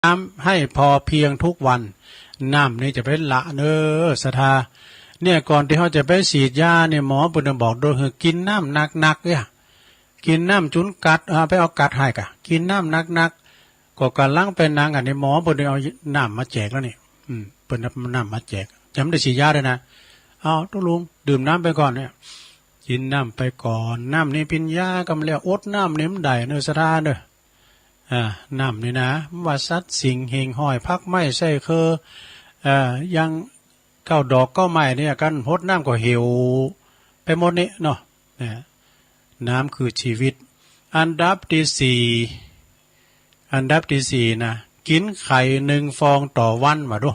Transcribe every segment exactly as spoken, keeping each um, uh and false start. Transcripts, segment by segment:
น้ำให้พอเพียงทุกวัน น้ำนี่จะไปละเนอศรัทธา เนี่ยก่อนที่เขาจะไปฉีดยาเนี่ยหมอเปิ้นบอกโดยคือกินน้ำหนักๆ เนี่ย กินน้ำจุนกัด อ่า ไปเอากัดให้กะ กินน้ำหนักๆ ก็กำลังไปนั่งอันนี้หมอเปิ้นเอาน้ำมาแจกแล้วนี่ อืม เปิ้นเอาน้ำมาแจก จะไม่ได้ฉีดยาด้วยนะ เอาตกลงดื่มน้ำไปก่อนเนี่ย กินน้ำไปก่อน น้ำนี่เป็นยากำแล้ว อดน้ำนี่มันได้เนอะศรัทธาเนอะ อ่า น้ำนี่นะ ว่าสัตว์สิ่งหิ่งห้อย ผักไม้ใช้เคอ เอ่อ ยังเก้าดอกเก้าไม้เนี่ย กันหดน้ำก็เหี่ยวไปหมดนี่เนาะ เนี่ย น้ำคือชีวิต อันดับที่สี่ อันดับที่สี่นะ กินไข่หนึ่งฟองต่อวัน มาดู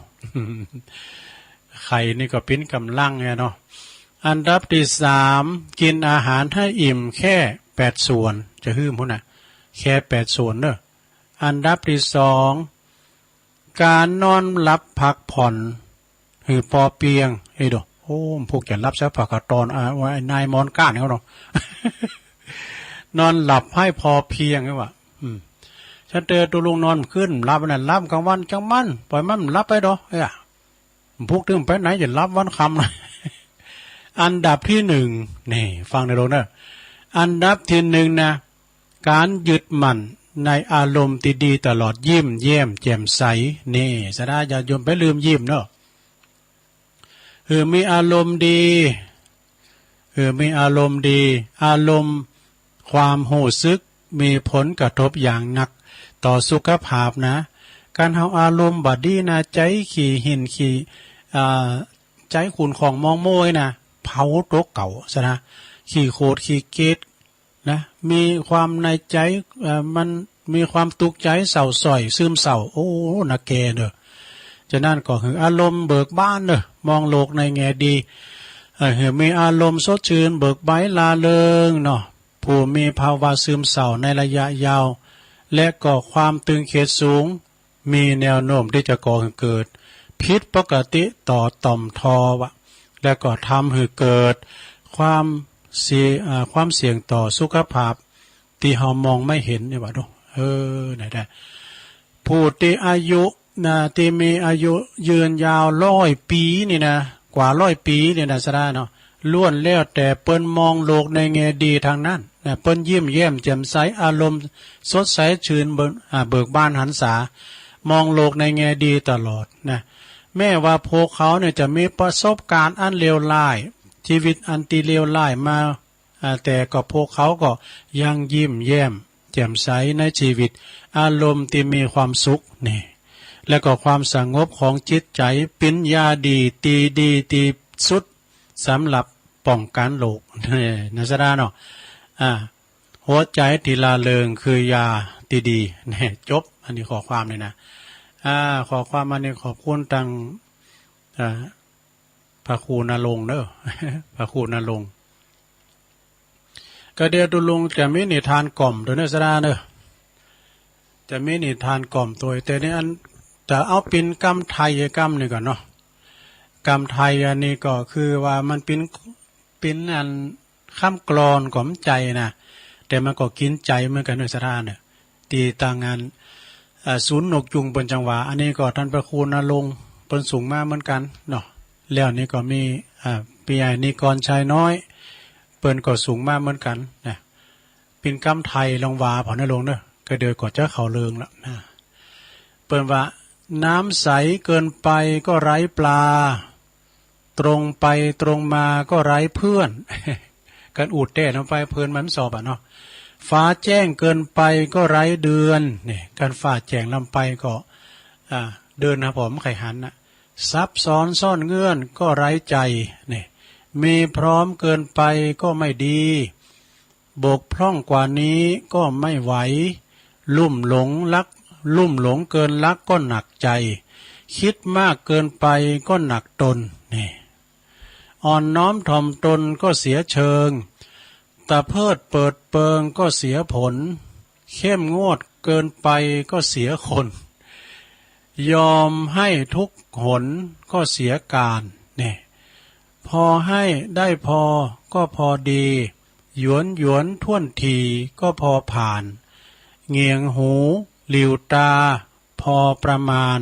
ไข่นี่ก็เป็นกำลังเนี่ยเนาะ อันดับที่สาม กินอาหารให้อิ่มแค่แปดส่วน จะหื้มพุ้นนะ แค่แปดส่วนเนอะ อันดับที่สอง การนอนหลับพักผ่อนหื้อพอเพียง เอ้ยดู โอ้ พวกจะหลับซะผักกะตอน อ่า ไอ้นายมอนก้านเขาเนาะ นอนหลับให้พอเพียง ว่า อืม ฉันเตอตัวลุงนอนขึ้นหลับนะ หลับกลางวันจังมัน ปล่อยมันหลับไปดอก เอ้ย พวกถึงไปไหนจะหลับวันค่ำนะ อันดับที่หนึ่ง นี่ ฟังในโลกเนอะ อันดับที่หนึ่งนะ การยึดมั่นในอารมณ์ที่ดีตลอด ยิ้มแย้มแจ่มใส นี่ ศรัทธาญาติโยมไปลืมยิ้มเนาะ เออ มีอารมณ์ดี เออ มีอารมณ์ดี อารมณ์ความรู้สึกมีผลกระทบอย่างหนักต่อสุขภาพนะ การเฮาอารมณ์บ่ดีนะ ใจขี้หินขี้ อ่า ใจขุ่นข้องหมองโมยนะ เผาตัวเก่าซะนะ ขี้โขดขี้เกลียด นะ มีความในใจ เอ่อ มันมีความทุกข์ใจเศร้าสร้อย ซึมเศร้า โอ้ นะแกเนอะ ฉะนั้นก็หื้ออารมณ์เบิกบานเนอะ มองโลกในแง่ดี เอ่อ หื้อมีอารมณ์สดชื่น เบิกบานร่าเริงเนาะ ผู้มีภาวะซึมเศร้าในระยะยาว และก็ความตึงเครียดสูง มีแนวโน้มที่จะก่อให้เกิดผิดปกติต่อต่อมทอวะ และก็ทำให้เกิดความเสี่ยง อ่า ความเสี่ยงต่อสุขภาพที่เรามองไม่เห็นนี่วะดู เออ ไหนได้ ผู้ที่อายุนะ ที่มีอายุยืนยาวร้อยปีนี่นะ กว่าร้อยปีนี่นะศรัทธาเนาะ ล้วนแล้วแต่เปิ้นมองโลกในแง่ดีทางนั้นนะ เปิ้นยิ้มแย้มแจ่มใส อารมณ์สดใสชื่นเบิก อ่า เบิกบานหันษา มองโลกในแง่ดีตลอดนะ แม้ว่าพวกเขาเนี่ยจะมีประสบการณ์อันเลวร้าย ชีวิตอันที่เลวร้ายมา อ่า แต่ก็พวกเขาก็ยังยิ้มแย้มแจ่มใสในชีวิต อารมณ์ที่มีความสุขนี่ และก็ความสงบของจิตใจเป็นยาดีที่ดีที่สุดสำหรับป้องกันโรค นี่นะศรัทธาเนาะ อ่า หัวใจที่ร่าเริงคือยาที่ดี นี่ จบ อันนี้ข้อความนี่นะ อ่า ข้อความอันนี้ขอบคุณตัง อ่า พระครูณรงค์เนอะ พระครูณรงค์ ก็เดี๋ยวตุลุงจะมีนิทานกล่อมโตยเนอะศรัทธาเนอะ จะมีนิทานกล่อมโตย แต่นี่อันจะเอาเป๋นกำไทยกำหนึ่งก่อนเนาะ กำไทยอันนี้ก็คือว่ามันเป๋น เป๋นอันคำกลอนกล่อมใจ๋นะ แต่มันก็กิ๋นใจ๋เหมือนกั๋นเนอะศรัทธาเนอะ ตี้ตังอัน อ่า ศูนย์นกยูงเปิ้นจั่งว่า อันนี้ก็ต้านพระครูณรงค์เปิ้นส่งมาเหมือนกั๋นเนาะ แล้วนี่ก็มี อ่า พี่ใหญ่นิกรชัยน้อย เปิ้นก็ส่งมาเหมือนกั๋นนะ เป๋นกำไทยลองว่าผ่อเนอะลุงเนอะ ก็เดี๋ยวก็จะเข้าเรื่องละนะ เปิ้นว่า น้ำใสเกินไปก็ไร้ปลา ตรงไปตรงมาก็ไร้เพื่อน กันอูดแต้ลงไปเพื่อนมันสอบอะเนาะ ฟ้าแจ้งเกินไปก็ไร้เดือน นี่ กันฟ้าแจ้งลงไปก็ อ่า เดือนนะผมใครหันนะ ซับซ้อนซ่อนเงื่อนก็ไร้ใจ นี่ มีพร้อมเกินไปก็ไม่ดี บกพร่องกว่านี้ก็ไม่ไหว ลุ่มหลงรัก ลุ่มหลงเกินรักก็หนักใจ คิดมากเกินไปก็หนักตน นี่ อ่อนน้อมถ่อมตนก็เสียเชิง ตะเพิดเปิดเปิงก็เสียผล เข้มงวดเกินไปก็เสียคน ยอมให้ทุกหนก็เสียการ นี่ พอให้ได้พอก็พอดี หยวนหยวนถ้วนทีก็พอผ่าน เหงี่ยงหู หลิ่วตา พอประมาณ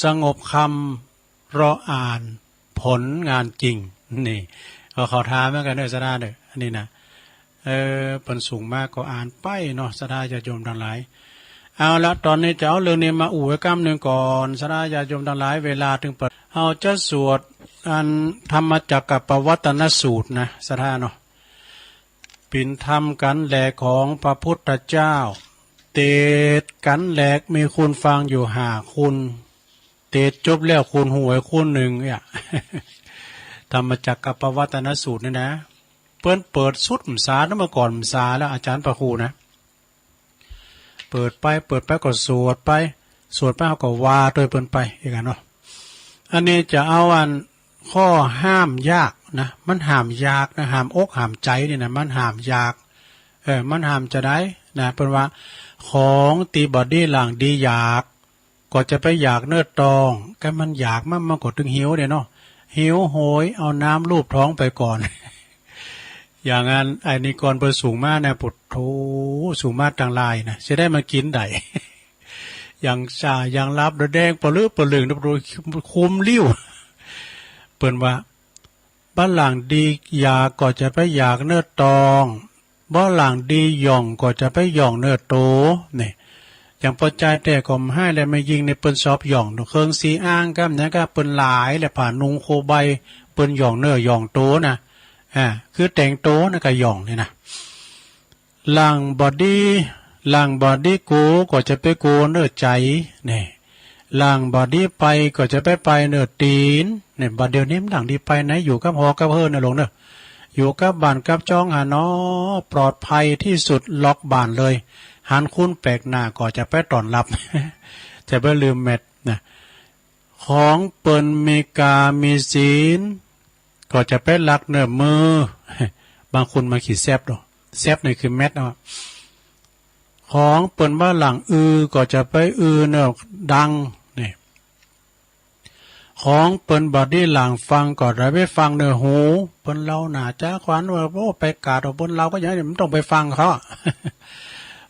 สงบคำ รออ่าน ผลงานจริง นี่ ก็เขาท้าเหมือนกันเนอะ สาธาเนอะ อันนี้นะ เออ เปิ้นส่งมาก็อ่านไปเนาะ สาธาญาติโยมทั้งหลาย เอาละ ตอนนี้จะเอาเรื่องนี้มาอู้ไว้กำหนึ่งก่อน สาธาญาติโยมทั้งหลาย เวลาถึงเปิด เฮาจะสวดอันธรรมจักรกัปปวัตตนสูตรนะ สาธาเนาะ เป๋นธรรมกั๋นแหลกของพระพุทธเจ้า เตศน์กั๋นแหลก มีคนฟังอยู่ห้าคน เตศน์จบแล้วคนฮู้ไว้คนหนึ่งเนี่ย ธรรมจักรกัปปวัตตนสูตรเนี่ยนะ เปิ้นเปิดสุดพรรษานะ เมื่อก่อนพรรษาแล้ว อาจารย์พระครูนะ เปิดไป เปิดไปก็สวดไป สวดไปเฮาก็ว่าโตยเปิ้นไป อีกอันเนาะ อันนี้จะเอาอันข้อห้ามยากนะ มันห้ามยากนะ ห้ามอกห้ามใจ๋นี่นะ มันห้ามยาก เออ มันห้ามจะใดนะ เปิ้นว่า ของตี้บ่ดีหลังดีอยาก ก็จะไปอยากเนื้อตอง ก็มันอยากมัน มันก็ตึงหิวเด้เนาะ หิวโหย เอาน้ำลูบท้องไปก่อน อย่างอัน ไอ้นิกรเปิ้นส่งมานะ ปุดโธ ส่งมาตังหลายนะ จะได้มากิ๋นได้ อย่างซ่า อย่างหลับ แดงปะลึกปะลึงนะ ปุดโธ คุมลิ้ว เปิ้นว่า บ่หลังดีอยากก็จะไปอยากเนื้อตอง บ่หลังดีหย่องก็จะไปหย่องเนื้อโต นี่ อย่างปอจายแต่ก็บ่ให้ และแม่ญิงนี่เปิ้นชอบหย่องเคิงสีอ้างกำเนี่ย ก็เปิ้นหลาย และผ้านุ่งโคใบ เปิ้นหย่องเนื้อหย่องโตนะ อ่า คือแต่งโตนะ ก็หย่องนี่นะ หลังบ่ดี หลังบ่ดีโกก็จะไปโกเนื้อใจ๋ นี่ หลังบ่ดีไปก็จะไปไปเนื้อตี๋น นี่ บ่าเดี่ยวนี้มันหลังดีไปไหน อยู่กับหอกับเฮือนนะโลงเนอะ อยู่กับบ้านกับจ้องหาเนาะ ปลอดภัยตี้สุด ล็อกบ้านเลย หันคนแปลกหน้าก็จะไปต้อนรับ จะไปลืมแมตนะ ของเปิ้นมีกามีศีล ก็จะไปลักเนื้อมือ บางคนมาขีดแซบดู แซบนี่คือแมตเนาะ ของเปิ้นบ่หลังอือก็จะไปอือเนื้อดัง นี่ ของเปิ้นบ่ดีหลังฟังก็จะไปฟังเนื้อหู เปิ้นเล่าหนาจ้าขวัญว่า โอ้ ไปกาดเอาเปิ้นเล่าก็อย่างนี้ มันต้องไปฟังเขา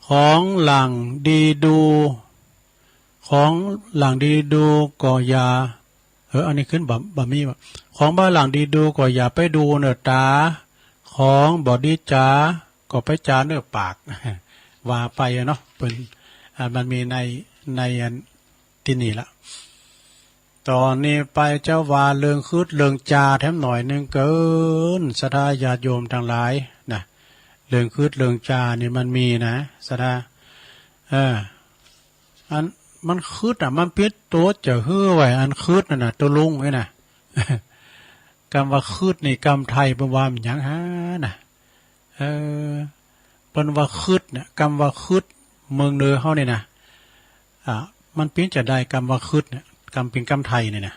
ของหลังดีดู ของหลังดีดูก็อย่า เออ อันนี้ขึ้นบ่ บ่มีว่ะ ของบ่หลังดีดูก็อย่าไปดูเนื้อต๋า ของบ่ดีจ๋าก็ไปจ๋าเนื้อปาก ว่าไปอะเนาะ เปิ้น อ่า มันมีใน ในอันตี้นี่ละ ต๋อนนี้ไปจะว่าเรื่องคึดเรื่องจ๋าแถมหน่อยหนึ่งเกิน สาธาญาติโยมตังหลายนะ เรื่องคึดเรื่องจ๋านี่มันมีนะ สาธา เออ อันมันคึดอะ มันเปียนตั๋วจะหื้อไว้ อันคึดนั่นน่ะ ตั๋วลุงนี่นะ กำว่าคึดนี่ กำไทยเปิ้นว่ามันหยังหานะ เออ เปิ้นว่าคึดเนี่ย กำว่าคึด เมืองเหนือเฮานี่นะ อ่ะ มันเปียนจะใด กำว่าคึดเนี่ย กำเปียนกำไทยนี่นะ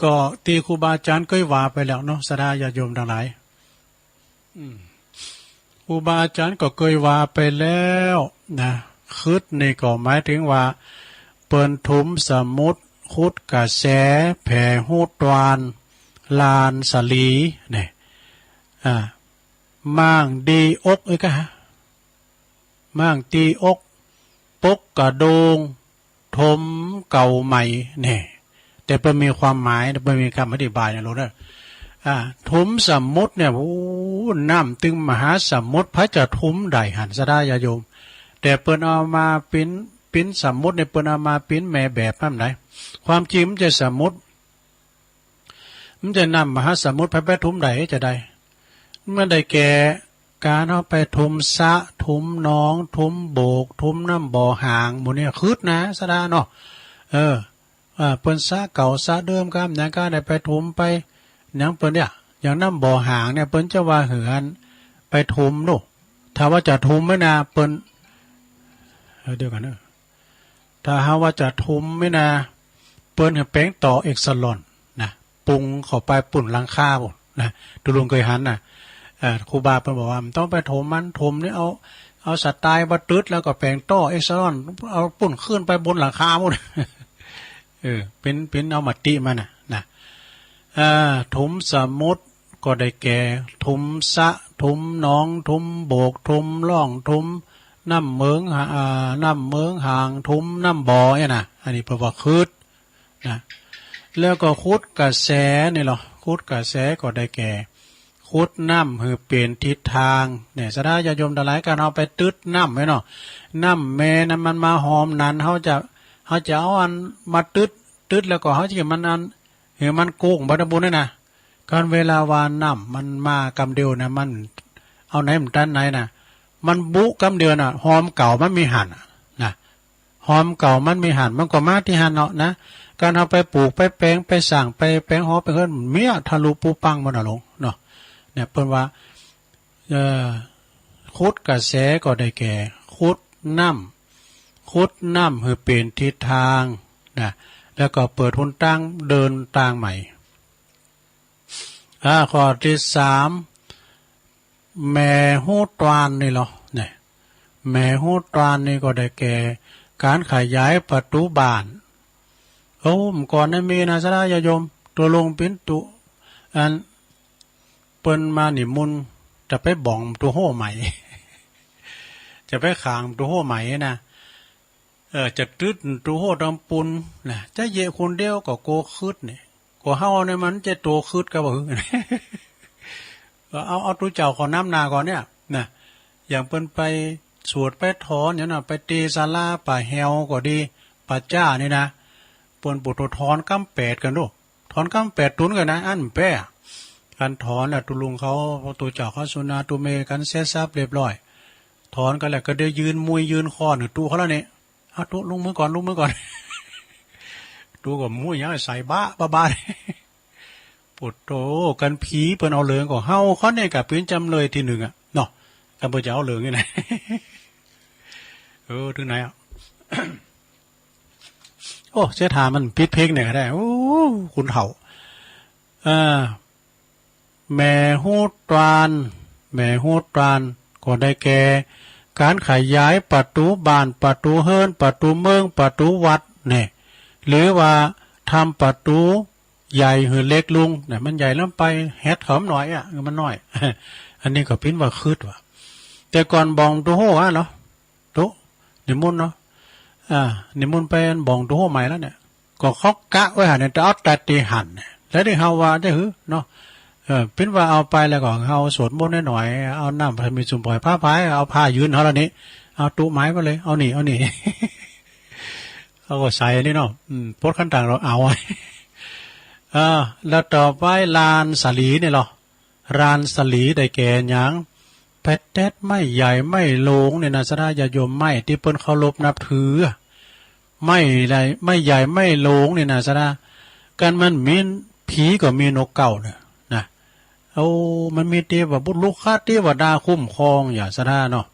ก็ตี้ครูบาอาจ๋ารย์เกยว่าไปแล้วเนาะ สาธาญาติโยมตังหลาย อืม ครูบาอาจ๋ารย์ก็เกยว่าไปแล้วนะ คึดนี่ก็หมายถึงว่า เปิ้นถมสมุด ขุดกระแส แผ่ฮูตวาน ลานสาลี นี่ อ่า ม่างดีอก เอ้ยกะ ม่างดีอก ปกกระโดง ถมเก่าใหม่ นี่ แต่เปิ้นมีความหมาย เปิ้นมีกำอธิบายนะลูกเด้อ อ่า ถมสมุดเนี่ย โอ้ น้ำตึงมหาสมุด ไผจะถมได้หั้น สาธาญาติโยม แต่เปิ้นเอามาเป๋น เป๋นสมุดเนี่ย เปิ้นเอามาเป๋นแม่แบบนำได้ ความจริงมันจะสมุด มันจะน้ำมหาสมุด ไผไปถมได้จะใด มันได้แก่ก๋านเฮาไปถมสระ ถมหนอง ถมโบก ถมน้ำบ่อหาง หมู่เนี่ยคึดนะ สาธาเนาะ เออ อ่า เปิ้นสระเก่าสระเดิมกำหยังกำได้ไปถมไปหยังเปิ้นเนี่ย อย่างน้ำบ่อหางเนี่ย เปิ้นจะว่าหืออันไปถมลูก ถ้าว่าจะถมไหมนะ เปิ้น เออ เดี๋ยวก่อนเนอะ ถ้าหากว่าจะถมไหมนะ เปิ้นหือแป๋งต่อเอกซาลอนนะ ปุงเข้าไปปูนหลังคาปูนนะ ตุ๊ลุงเกยหันนะ เอ่อ ครูบาเปิ้นบอกว่า บ่ต้องไปถมมัน ถมนี่เอา เอาสไตล์บ่าตึ๊ด แล้วก็แป๋งต่อเอกซาลอน เอาปูนขึ้นไปบนหลังคาปูน เออ เป๋น เป๋นเอามติมันน่ะ นะ อ่า ถมสมุดก็ได้แก่ ถมสระ ถมหนอง ถมโบก ถมร่อง ถม น้ำเมืองหา- อ่า น้ำเมืองหางทุมน้ำบ่อเนี่ยนะ อันนี้เปิ้นว่าขุดนะ แล้วก็ขุดกระแสนี่เหรอ ขุดกระแสก็ได้แก่ ขุดน้ำหื้อเป๋นทิศทาง เนี่ย ศรัทธาญาติโยมตังหลาย การเอาไปตึ๊ดน้ำไว้เนาะ น้ำแม่นั้นมันมาหอมนั้น เขาจะ เขาจะเอาอันมาตึ๊ด ตึ๊ดแล้วก็เขาจะมันอัน หื้อมันกุ้งไปตางบุญเนี่ยนะ การเวลาว่าน้ำมันมากำเดียวนะ มันเอาไหนมันตันไหนนะ มันบุกำเดียวน่ะ หอมเก่ามันมีหั่นน่ะนะ หอมเก่ามันมีหั่น มันก็มาตี้หั่นเนาะนะ การเอาไปปลูกไปแปลงไปสร้างไปแปลงหอไปเฮือน เมียทะลุปูปังหมดน่ะหลวงเนาะ เนี่ยเปิ้นว่า เอ่อ ขุดกระแสก็ได้แก่ ขุดน้ำ ขุดน้ำหื้อเป๋นทิศทางนะ แล้วก็เปิดหนตางเดินตางใหม่ อ่า ข้อตี้สาม แม่ฮูตวานนี่เหรอ เนี่ย แม่ฮูตวานนี่ก็ได้แก่ การขยายประตูบ้าน โอ้ เมื่อก่อนนั้นมีนะ ศรัทธาญาติโยม ตกลงเป๋นตุ อัน เปิ้นมานิมนต์ จะไปบ่องประตูโฮ่ใหม่ จะไปขางประตูโฮ่ใหม่นะ เออ จะตึ๊ดประตูโฮ่ตางปุนนะ จะเยะคนเดียวก็โกขึดเนี่ย ก็เฮาเนี่ยมันจะโตขึดก็บ่หื้อ เอา เอาตุ๊เจ้าขอน้ำหน้าก่อนเนี่ยนะ อย่างเปิ้นไปสวดไปถอนเนี่ยนะ ไปตีศาลาป่าแฮวก็ดี ป่าจ้านี่นะ เปิ้นปูโตถอนกำแปดกันดู ถอนกำแปดตุนกันนะ อันแป้ การถอนน่ะ ตุ๊ลุงเขา ตุ๊เจ้าเขาสุนาตุ๊เมกันเสร็จสับเรียบร้อย ถอนกันแล้วก็ได้ยืนมุยยืนค้อนตุ๊เขาแล้วนี่ เอาตุ๊ลงมือก่อน ลงมือก่อน ตุ๊ก็มุยยังใส่บ้าบ้าบ้า ปุดโต กันผีเปิ้นเอาเหลืองก็เฮาเขาเนี่ยก็เป๋นจำเลยตี้หนึ่งอะเนาะ กันเปิ้นจะเอาเหลืองนี่นะ เออ ถึงไหนอะ โอ้ เสียท่ามันปิดเพลงเนี่ยก็ได้ โอ้ คุณเฒ่า เออ แม่ฮูตวาน แม่ฮูตวาน ก็ได้แก่ การขยายประตูบ้าน ประตูเฮือน ประตูเมือง ประตูวัดเนี่ย หรือว่าทำประตูใหญ่หื้อเล็กลงเนี่ย มันใหญ่แล้วไปแฮดเขามันน้อยอะ มันน้อย อันนี้ก็เปิ้นว่าขึดว่ะ แต่ก่อนบ่องประตูโฮ่อะเหรอ ตุ๊ นิมนต์เนาะ อ่า นิมนต์ไปบ่องประตูโฮ่ใหม่แล้วเนี่ย ก็เขากะไว้หั่นเนี่ย จะเอาแต่ตี้หั่นเนี่ย แล้วได้เฮาว่าได้หื้อเนาะ เออ เปิ้นว่าเอาไปแล้วก็เฮาสวดมนต์หน่อยๆ เอาน้ำพระมีสุมปล่อยผ้าพาย เอาผ้ายืนเฮาแล้วนี่ เอาตุ๊ไม้มาเลย เอานี่ เอานี่ เขาก็ใส่อันนี้เนาะ อืม ปดขั้นต่างเราเอา อ่า แล้วต่อไปลานสาลีนี่เหรอ ลานสาลีได้แก่หยัง ไปแต๊ดไม้ใหญ่ไม้โหลงเนี่ยนะ ศรัทธาญาติโยม ไม้ตี้เปิ้นเคารพนับถือ ไม้ใหญ่ ไม้ใหญ่ไม้โหลงเนี่ยนะ ศรัทธา กันมันมีผีก็มีนกเก้าเนี่ยนะ โอ้ มันมีเทวบุตรลูกค้าเทวดาคุ้มครองอย่า ศรัทธาเนาะ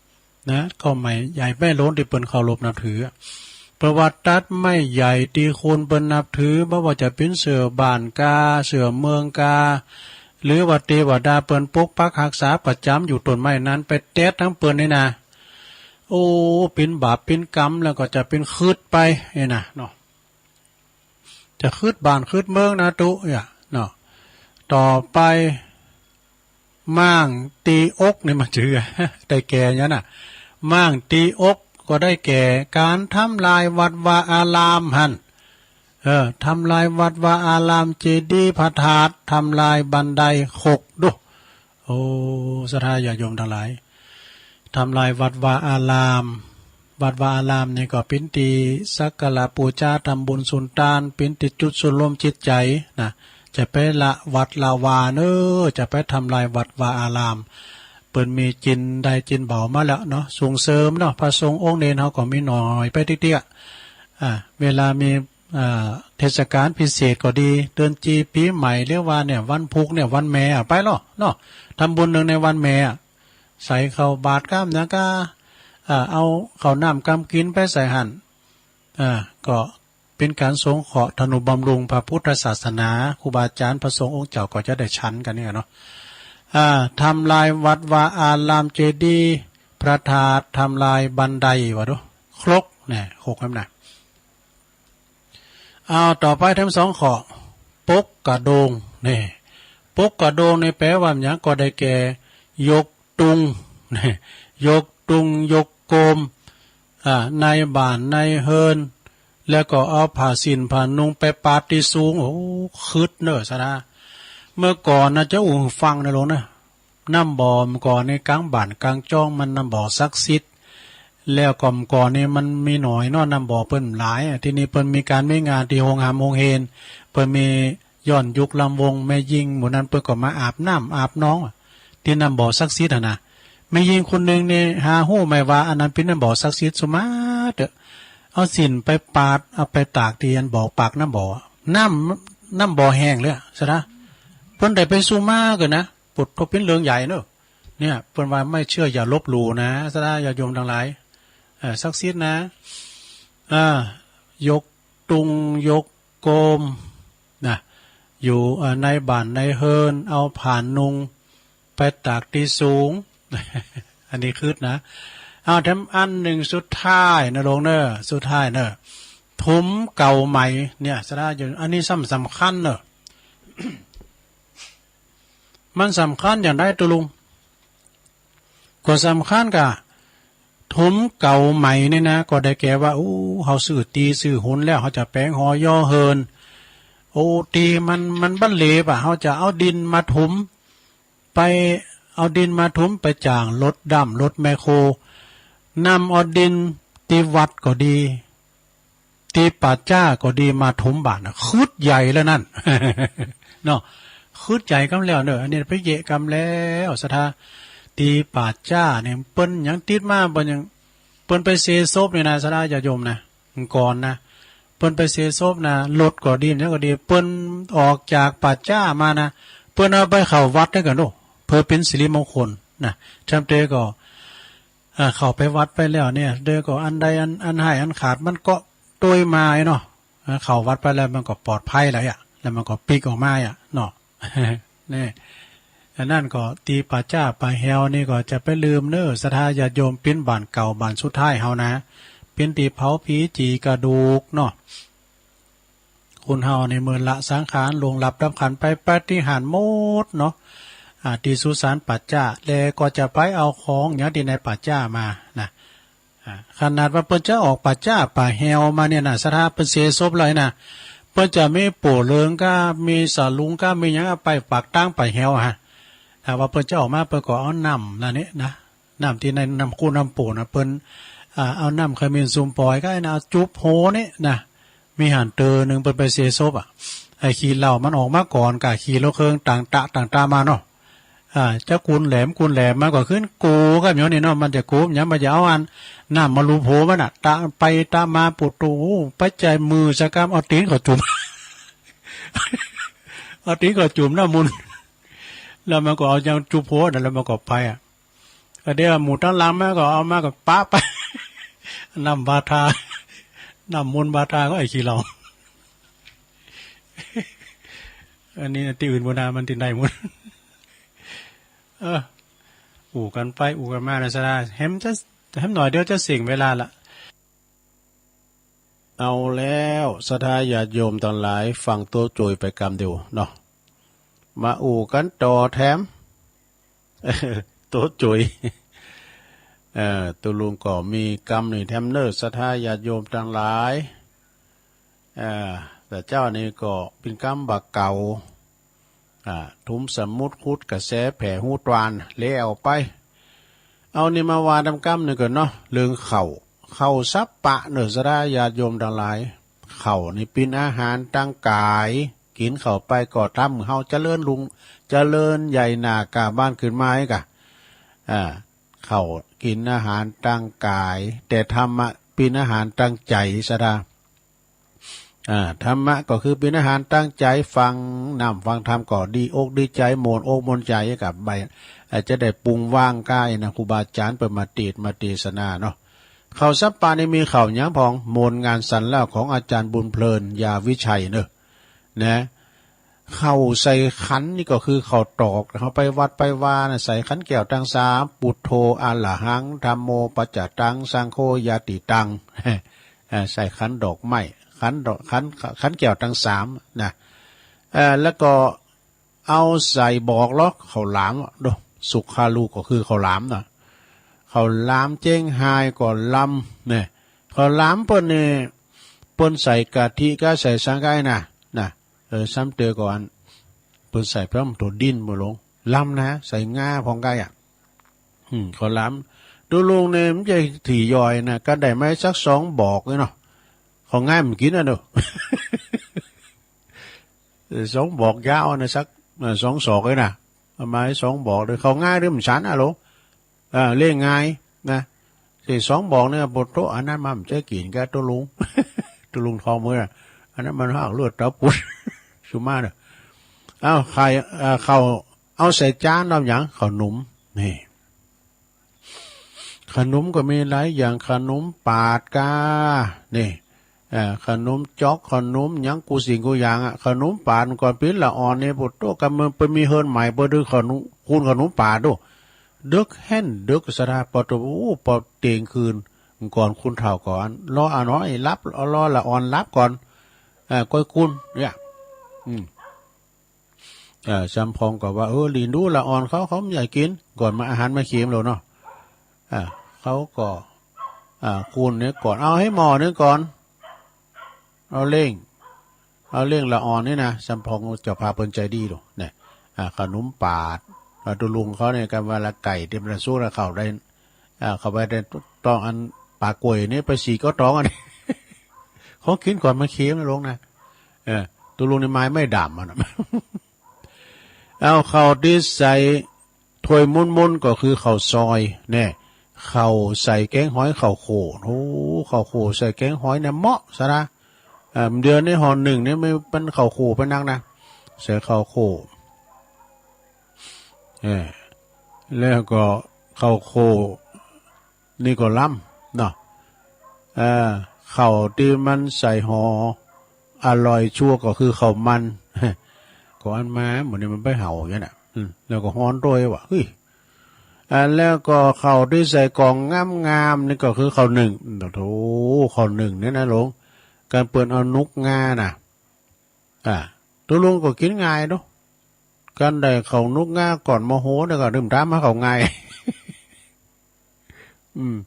นะ ก็ไม้ใหญ่ไม้โหลงตี้เปิ้นเคารพนับถือ เพราะว่าตัดไม้ใหญ่ตี้คนเปิ้นนับถือ บ่ว่าจะเป๋นเสื้อบ้านกา เสื้อเมืองกา หรือว่าเทวดาเปิ้นปกปักฮักษาประจำอยู่ต้นไม้นั้น ไปแต๊ดทั้งเปิ้นนี่นะ โอ้ เป๋นบาปเป๋นกรรม แล้วก็จะเป๋นขึดไปนี่นะเนาะ จะขึดบ้านขึดเมืองนะตุ๊ เนี่ย เนาะ ต่อไป ม่างตี้อกนี่มันจื้อ ได้แก่เนี่ยนะ ม่างตี้อกก็ได้แก่ การทำลายวัดวาอารามหั่น เออ ทำลายวัดวาอาราม เจดีย์พระธาตุ ทำลายบันไดขกดู โอ้ ศรัทธาญาติโยมตังหลาย ทำลายวัดวาอาราม วัดวาอารามนี่ก็เป๋นตี้สักการะปู๋จา ทำบุญสุนตาน เป๋นตี้จุดสุนรวมจิตใจ๋นะ จะไปละวัดละวาเน้อ จะไปทำลายวัดวาอาราม เปิ้นมีจินได้จินเบามาแล้วเนาะ ส่งเสริมเนาะ พระสงฆ์องค์เณรเฮาก็มีน้อยไปเตี้ยๆ อ่า เวลามี อ่า เทศกาลพิเศษก็ดี เดือนจีปีใหม่ หรือว่าเนี่ย วันพูกเนี่ย วันแม่อะ ไปเนาะ เนาะ ทำบุญเนื่องในวันแม่อะ ใส่ข้าวบาตรก้ามหยังกา อ่า เอาข้าวน้ำกำกิ๋นไปใส่หั่น อ่า ก็เป๋นการสงเคราะห์ทนุบำรุงพระพุทธศาสนา ครูบาอาจารย์พระสงฆ์องค์เจ้าก็จะได้ฉันกันเนี่ยเนาะ อ่า ทำลายวัดวาอาราม เจดีย์พระธาตุ ทำลายบันได ว่าดู ขกเนี่ย ขกนั่นนะ เอา ต่อไปทั้งสองข้อ ปกกระโดง นี่ ปกกระโดงนี่แปลว่าหยัง ก็ได้แก่ ยกตุง นี่ ยกตุง ยก โกม อ่า ในบ้านในเฮือน แล้วก็เอาผ้าสิ้นผ้านุ่งไปปาดตี้สูง โอ้ ขึดเนอะ สะดา เมื่อก่อนนะ จะอู้หื้อฟังนะหลวงนะ น้ำบ่อเมื่อก่อนนี่กลางบ้านกลางจ้องมันน้ำบ่อศักดิ์สิทธิ์ แล้วก็เมื่อก่อนนี่มันมีหน่อยเนาะ น้ำบ่อเปิ้นหลายอะ ทีนี้เปิ้นมีการมีงานตี้โฮงหามโฮงเฮน เปิ้นมีย้อนยุคลำวง แม่ญิงหมู่นั้นเปิ้นก็มาอาบน้ำอาบหนองอะ ตี้น้ำบ่อศักดิ์สิทธิ์อะนะ แม่ญิงคนหนึ่งนี่หาฮู้ไหมว่าอันนั้นเป๋นน้ำบ่อศักดิ์สิทธิ์ สุมาเต๊อะ เอาสิ้นไปปาด เอาไปตากตี้อันบ่อปากน้ำบ่อ น้ำ น้ำบ่อแห้งเลยอะ สะดา เปิ้นได้ไปสุมาเกินนะ ปุดก็เป๋นเรื่องใหญ่เนอะ เนี่ย เปิ้นว่าไม่เชื่ออย่าลบหลู่นะ สะดาญาติโยมทั้งหลาย เอ่อ ศักดิ์สิทธิ์นะ อ่า ยกตุงยกโกมนะ อยู่ เอ่อ ในบ้านในเฮือน เอาผ้านุ่งไปตากตี้สูง อันนี้ขึดนะ เอาแถมอันหนึ่งสุดท้ายนะหลวงเนอะ สุดท้ายเนอะ ถมเก่าใหม่ เนี่ย สะดาญาติโยม อันนี้สำ สำคัญเนอะ มันสำคัญอย่างใดตุ๊ลุง ก็สำคัญกะ ถมเก่าใหม่นี่นะ ก็ได้แก่ว่า โอ้ เฮาซื้อตี้ซื้อหนแล้ว เฮาจะแป๋งหอหย่อเฮือน โอ้ ตี้มัน มันบ่เหลวอะ เฮาจะเอาดินมาถม ไปเอาดินมาถม ไปจ้างรถดำรถแมคโคร นำเอาดินตี้วัดก็ดี ตี้ป่าจ๊าก็ดีมาถมบ้านนะ ขึดใหญ่แล้วนั่น เนาะ ขึดใหญ่กำแล้วเนอะ อันนี้ไปเยะกำแล้ว สะดา ตี้ป่าจ๊าเนี่ย เปิ้นยังติดมา เปิ้นยัง เปิ้นไปเซศพเนี่ยนะ สะดาญาติโยมนะ ก่อนนะ เปิ้นไปเซศพนะ รถก็ดี หยังก็ดี เปิ้นออกจากป่าจ๊ามานะ เปิ้นเอาไปเข้าวัดได้กันโอ้ เพื่อเป๋นสิริมงคลนะ แถมเตอก็ อ่า เข้าไปวัดไปแล้วเนี่ย เดี๋ยวก็อันใดอัน อันหายอันขาดมันก็ตวยมาไอ้เนาะ อ่า เข้าวัดไปแล้วมันก็ปลอดภัยแล้วอะ แล้วมันก็ปิ๊กออกมาอะเนาะ นี่ อันนั้นก็ตี้ป่าจ๊าป่าแฮวนี่ก็จะไปลืมเนอะ สะดาญาติโยม เป๋นบ้านเก่าบ้านสุดท้ายเฮานะ เป๋นตี้เผาผีจี่กระดูกเนาะ คนเฮานี่เมื่อละสังขารล่วงลับดับขันธ์ไปปาฏิหาริย์หมดเนาะ อ่า ตี้สุสานป่าจ๊า แล้วก็จะไปเอาของอย่างตี้ในป่าจ๊ามานะ อ่า ขนาดว่าเปิ้นจะออกป่าจ๊าป่าแฮวมาเนี่ยนะ สะดา เปิ้นเซศพแล้วนะ เปิ้นจะมีโป่เลิงก้า มีสะลุงก้า มีหยังเอาไปปากตางป่าแฮวอะฮะ ถ้าว่าเปิ้นจะออกมา เปิ้นก็เอาน้ำนั่นนี่นะ น้ำตี้ในน้ำกู้น้ำโป่นะ เปิ้น อ่า เอาน้ำขมิ้นสุมปอยก้านะ เอาจุบโหนี่นะ มีหั้นเตอหนึ่งเปิ้นไปเซศพอะ ไอ้ขี้เหล้ามันออกมาก่อนก้า ขี่รถเครื่องต่างตะต่างตะมาเนาะ อ่า จะกุนแหลมกุนแหลมมาก็ขึ้นโกกับย้อนนี่เนาะ มันจะโกหยัง มันจะเอาอันน้ำมาลูบโหมันอะ ตะไปตะมา ปุดโต โอ้ ไปใจมือสะกำ เอาตี๋นเขาจุ่ม เอาตี๋นเขาจุ่มน้ำมนต์ แล้วมันก็เอายังจุบโหนั่น แล้วมันก็ไปอะ ก็เดี๋ยวหมู่ตังหลังมาก็เอามาก็ปะไป น้ำบาทา น้ำมนต์บาทาก็ไอ้ขี้เหล้า อันนี้ตี้อื่นบ่ได้ มันตี้ใดหมด เออ อู้กั๋นไปอู้กั๋นมานะ สะดา แหมจะ แหมหน่อยเดียวจะเสี้ยงเวลาละ เอาแล้ว สะดาญาติโยมตังหลาย ฟังโตโจยไปกำเดียวเนาะ มาอู้กั๋นต่อแถม โตโจย เอ่อ ตุ๊ลุงก็มีกำนี่แถมเนอะ สะดาญาติโยมตังหลาย เอ่อ แต่เจ้านี่ก็เป๋นกำบ่าเก่า อ่า ถมสมุดขุดกระแสแผ่ฮูตวาน แล้วไป เอานี่มาว่าตำกำหนึ่งก่อนเนาะ เรื่องข้าว ข้าวสัปปะเนอะ สะดาญาติโยมตังหลาย ข้าวนี่เป๋นอาหารตังก๋าย กิ๋นเข้าไปก็ทำหื้อเฮาเจริญรุ่ง เจริญใหญ่หน้าก้าบ้านขึ้นมาไอ้กะ อ่า ข้าวกิ๋นอาหารตังก๋าย แต่ธรรมะเป๋นอาหารตังใจ๋ สะดา อ่า ธรรมะก็คือเป๋นอาหารตังใจ๋ ฟังน้ำฟังธรรมก็ดีอกดีใจ๋ ม่วนอกม่วนใจ๋กับใบ อาจจะได้ปรุงวางกายนะ ครูบาอาจ๋ารย์เปิ้นมาเตศน์มาเตศนาเนาะ ข้าวสัปปะนี่มีข้าวหยังพ่อง มนต์งานสรรเล่าของอาจ๋ารย์บุญเพลิน ยาวิชัยเนอะ นะ ข้าวใส่ขันนี่ก็คือข้าวตอก เฮาไปวัดไปวานะ ใส่ขันแก้วตังสาม ปุทโธ อะระหัง ธัมโม ปัจจตัง สังโฆ ญาติตัง เอ่อ ใส่ขันดอกไม้ ขันดอก ขัน ขันแก้วตังสามนะ เอ่อ แล้วก็เอาใส่บอกลอกข้าวหลามเนาะ สุขาลูก็คือข้าวหลามนะ ข้าวหลามเจียงฮายก็ลำ เนี่ย ข้าวหลามเปิ้นนี่ เปิ้นใส่กะทิก็ใส่สังไกนะ นะ เออ ซ้ำเตอก่อน เปิ้นใส่พร้อมตัวดินบ่ลง ลำนะ ใส่งาพองไกอ่ะ อืม ข้าวหลาม ตัวลุงเนี่ยมันจะถี่ย่อยนะ ก็ได้ไหมสักสองบอกเลยเนาะ ข้าวง่ายมันกินอ่ะเนาะ เออ สองบอกยาวนะ สัก เออ สองศอกเลยนะ เอามาให้สองบอกเลย ข้าวง่ายหรือมันฉันอ่ะหลง เออ เลี้ยงง่ายนะ สี่สองบอกเนี่ย ปวดโต๊ะ อันนั้นมันจะกินกับตัวลุง ตัวลุงทองมือน่ะ อันนั้นมันหากเลือดเต้าปุด สุมาเนี่ย เอาไข่ เอ่อ ข้าว เอาใส่จาน เอาหยัง ข้าวหนุม นี่ ขนมก็มีหลายอย่าง ขนมปาดกา นี่ เอ่อ ขนมจ๊อก ขนมหยังกู้สิ่งกู้อย่างอะ ขนมปาดก่อน ปิ้นละอ่อนนี่ ปวดโต๊ะ กำเมืองไปมีเฮิรนใหม่ เปิดดูขนม คูณขนมปาดดู เดิกแห่นเดิกสะดา ปอตัว โอ้ ปอเตียงคืน ก่อนคุณเฒ่าก่อน รออ่ะน้อยรับ รอละอ่อนรับก่อน เอ่อ ก้อยคุณ เนี่ย อืม เอ่อ จำพองก็ว่า เออ หลีนดูละอ่อนเขา เขาไม่อยากกิน ก่อนมาอาหารมาเค็มแล้วเนาะ อ่า เขาก็ อ่า คุณเนี่ยก่อน เอาให้หม้อนึงก่อน เอาเล่ง เอาเล่งละอ่อนนี่นะ จำพองเจ้าพาเปิ้นใจดีดูเนี่ย อ่า ขนมปาด แล้วตัวลุงเขาเนี่ย กันเวลาไก่เตรียมจะสู้แล้วเขาได้ อ่า เขาไปได้ต้องอันปลากล้วยนี่ไปสีก็ต้องอันนี้ เขากินก่อนมันเค็มนะลุงนะ เออ ตัวลุงนี่ไม้ไม่ดำมันน่ะ เอาข้าวที่ใส่ถ้วยมุนๆ ก็คือข้าวซอย เนี่ย ข้าวใส่แกงหอย ข้าวโข โอ้ ข้าวโขใส่แกงหอยเนี่ยเหมาะซะนะ เอ่อ เดือนนี้ห่อหนึ่งเนี่ยไม่เป็นข้าวโขไปนักนะ ใส่ข้าวโข เออ แล้วก็ข้าวโข นี่ก็ล้ำเนาะ เออ ข้าวที่มันใส่ห่อ อร่อยชั่วก็คือข้าวมัน ก็อันมา หมดนี่มันไปเห่าอย่างเงี้ยน่ะ อืม แล้วก็ฮ้อนด้วยว่ะ เฮ้ย อ่า แล้วก็ข้าวที่ใส่กล่องงามๆ นี่ก็คือข้าวนึ่ง โอ้โห ข้าวนึ่งเนี่ยนะลุง การเปิ้นเอานุกงาน่ะ อ่า ตัวลุงก็กินง่ายเนาะ การได้ข้าวนุกงาก่อนโมโหเนี่ยก็ดื่มน้ำมาข้าวง่าย อืม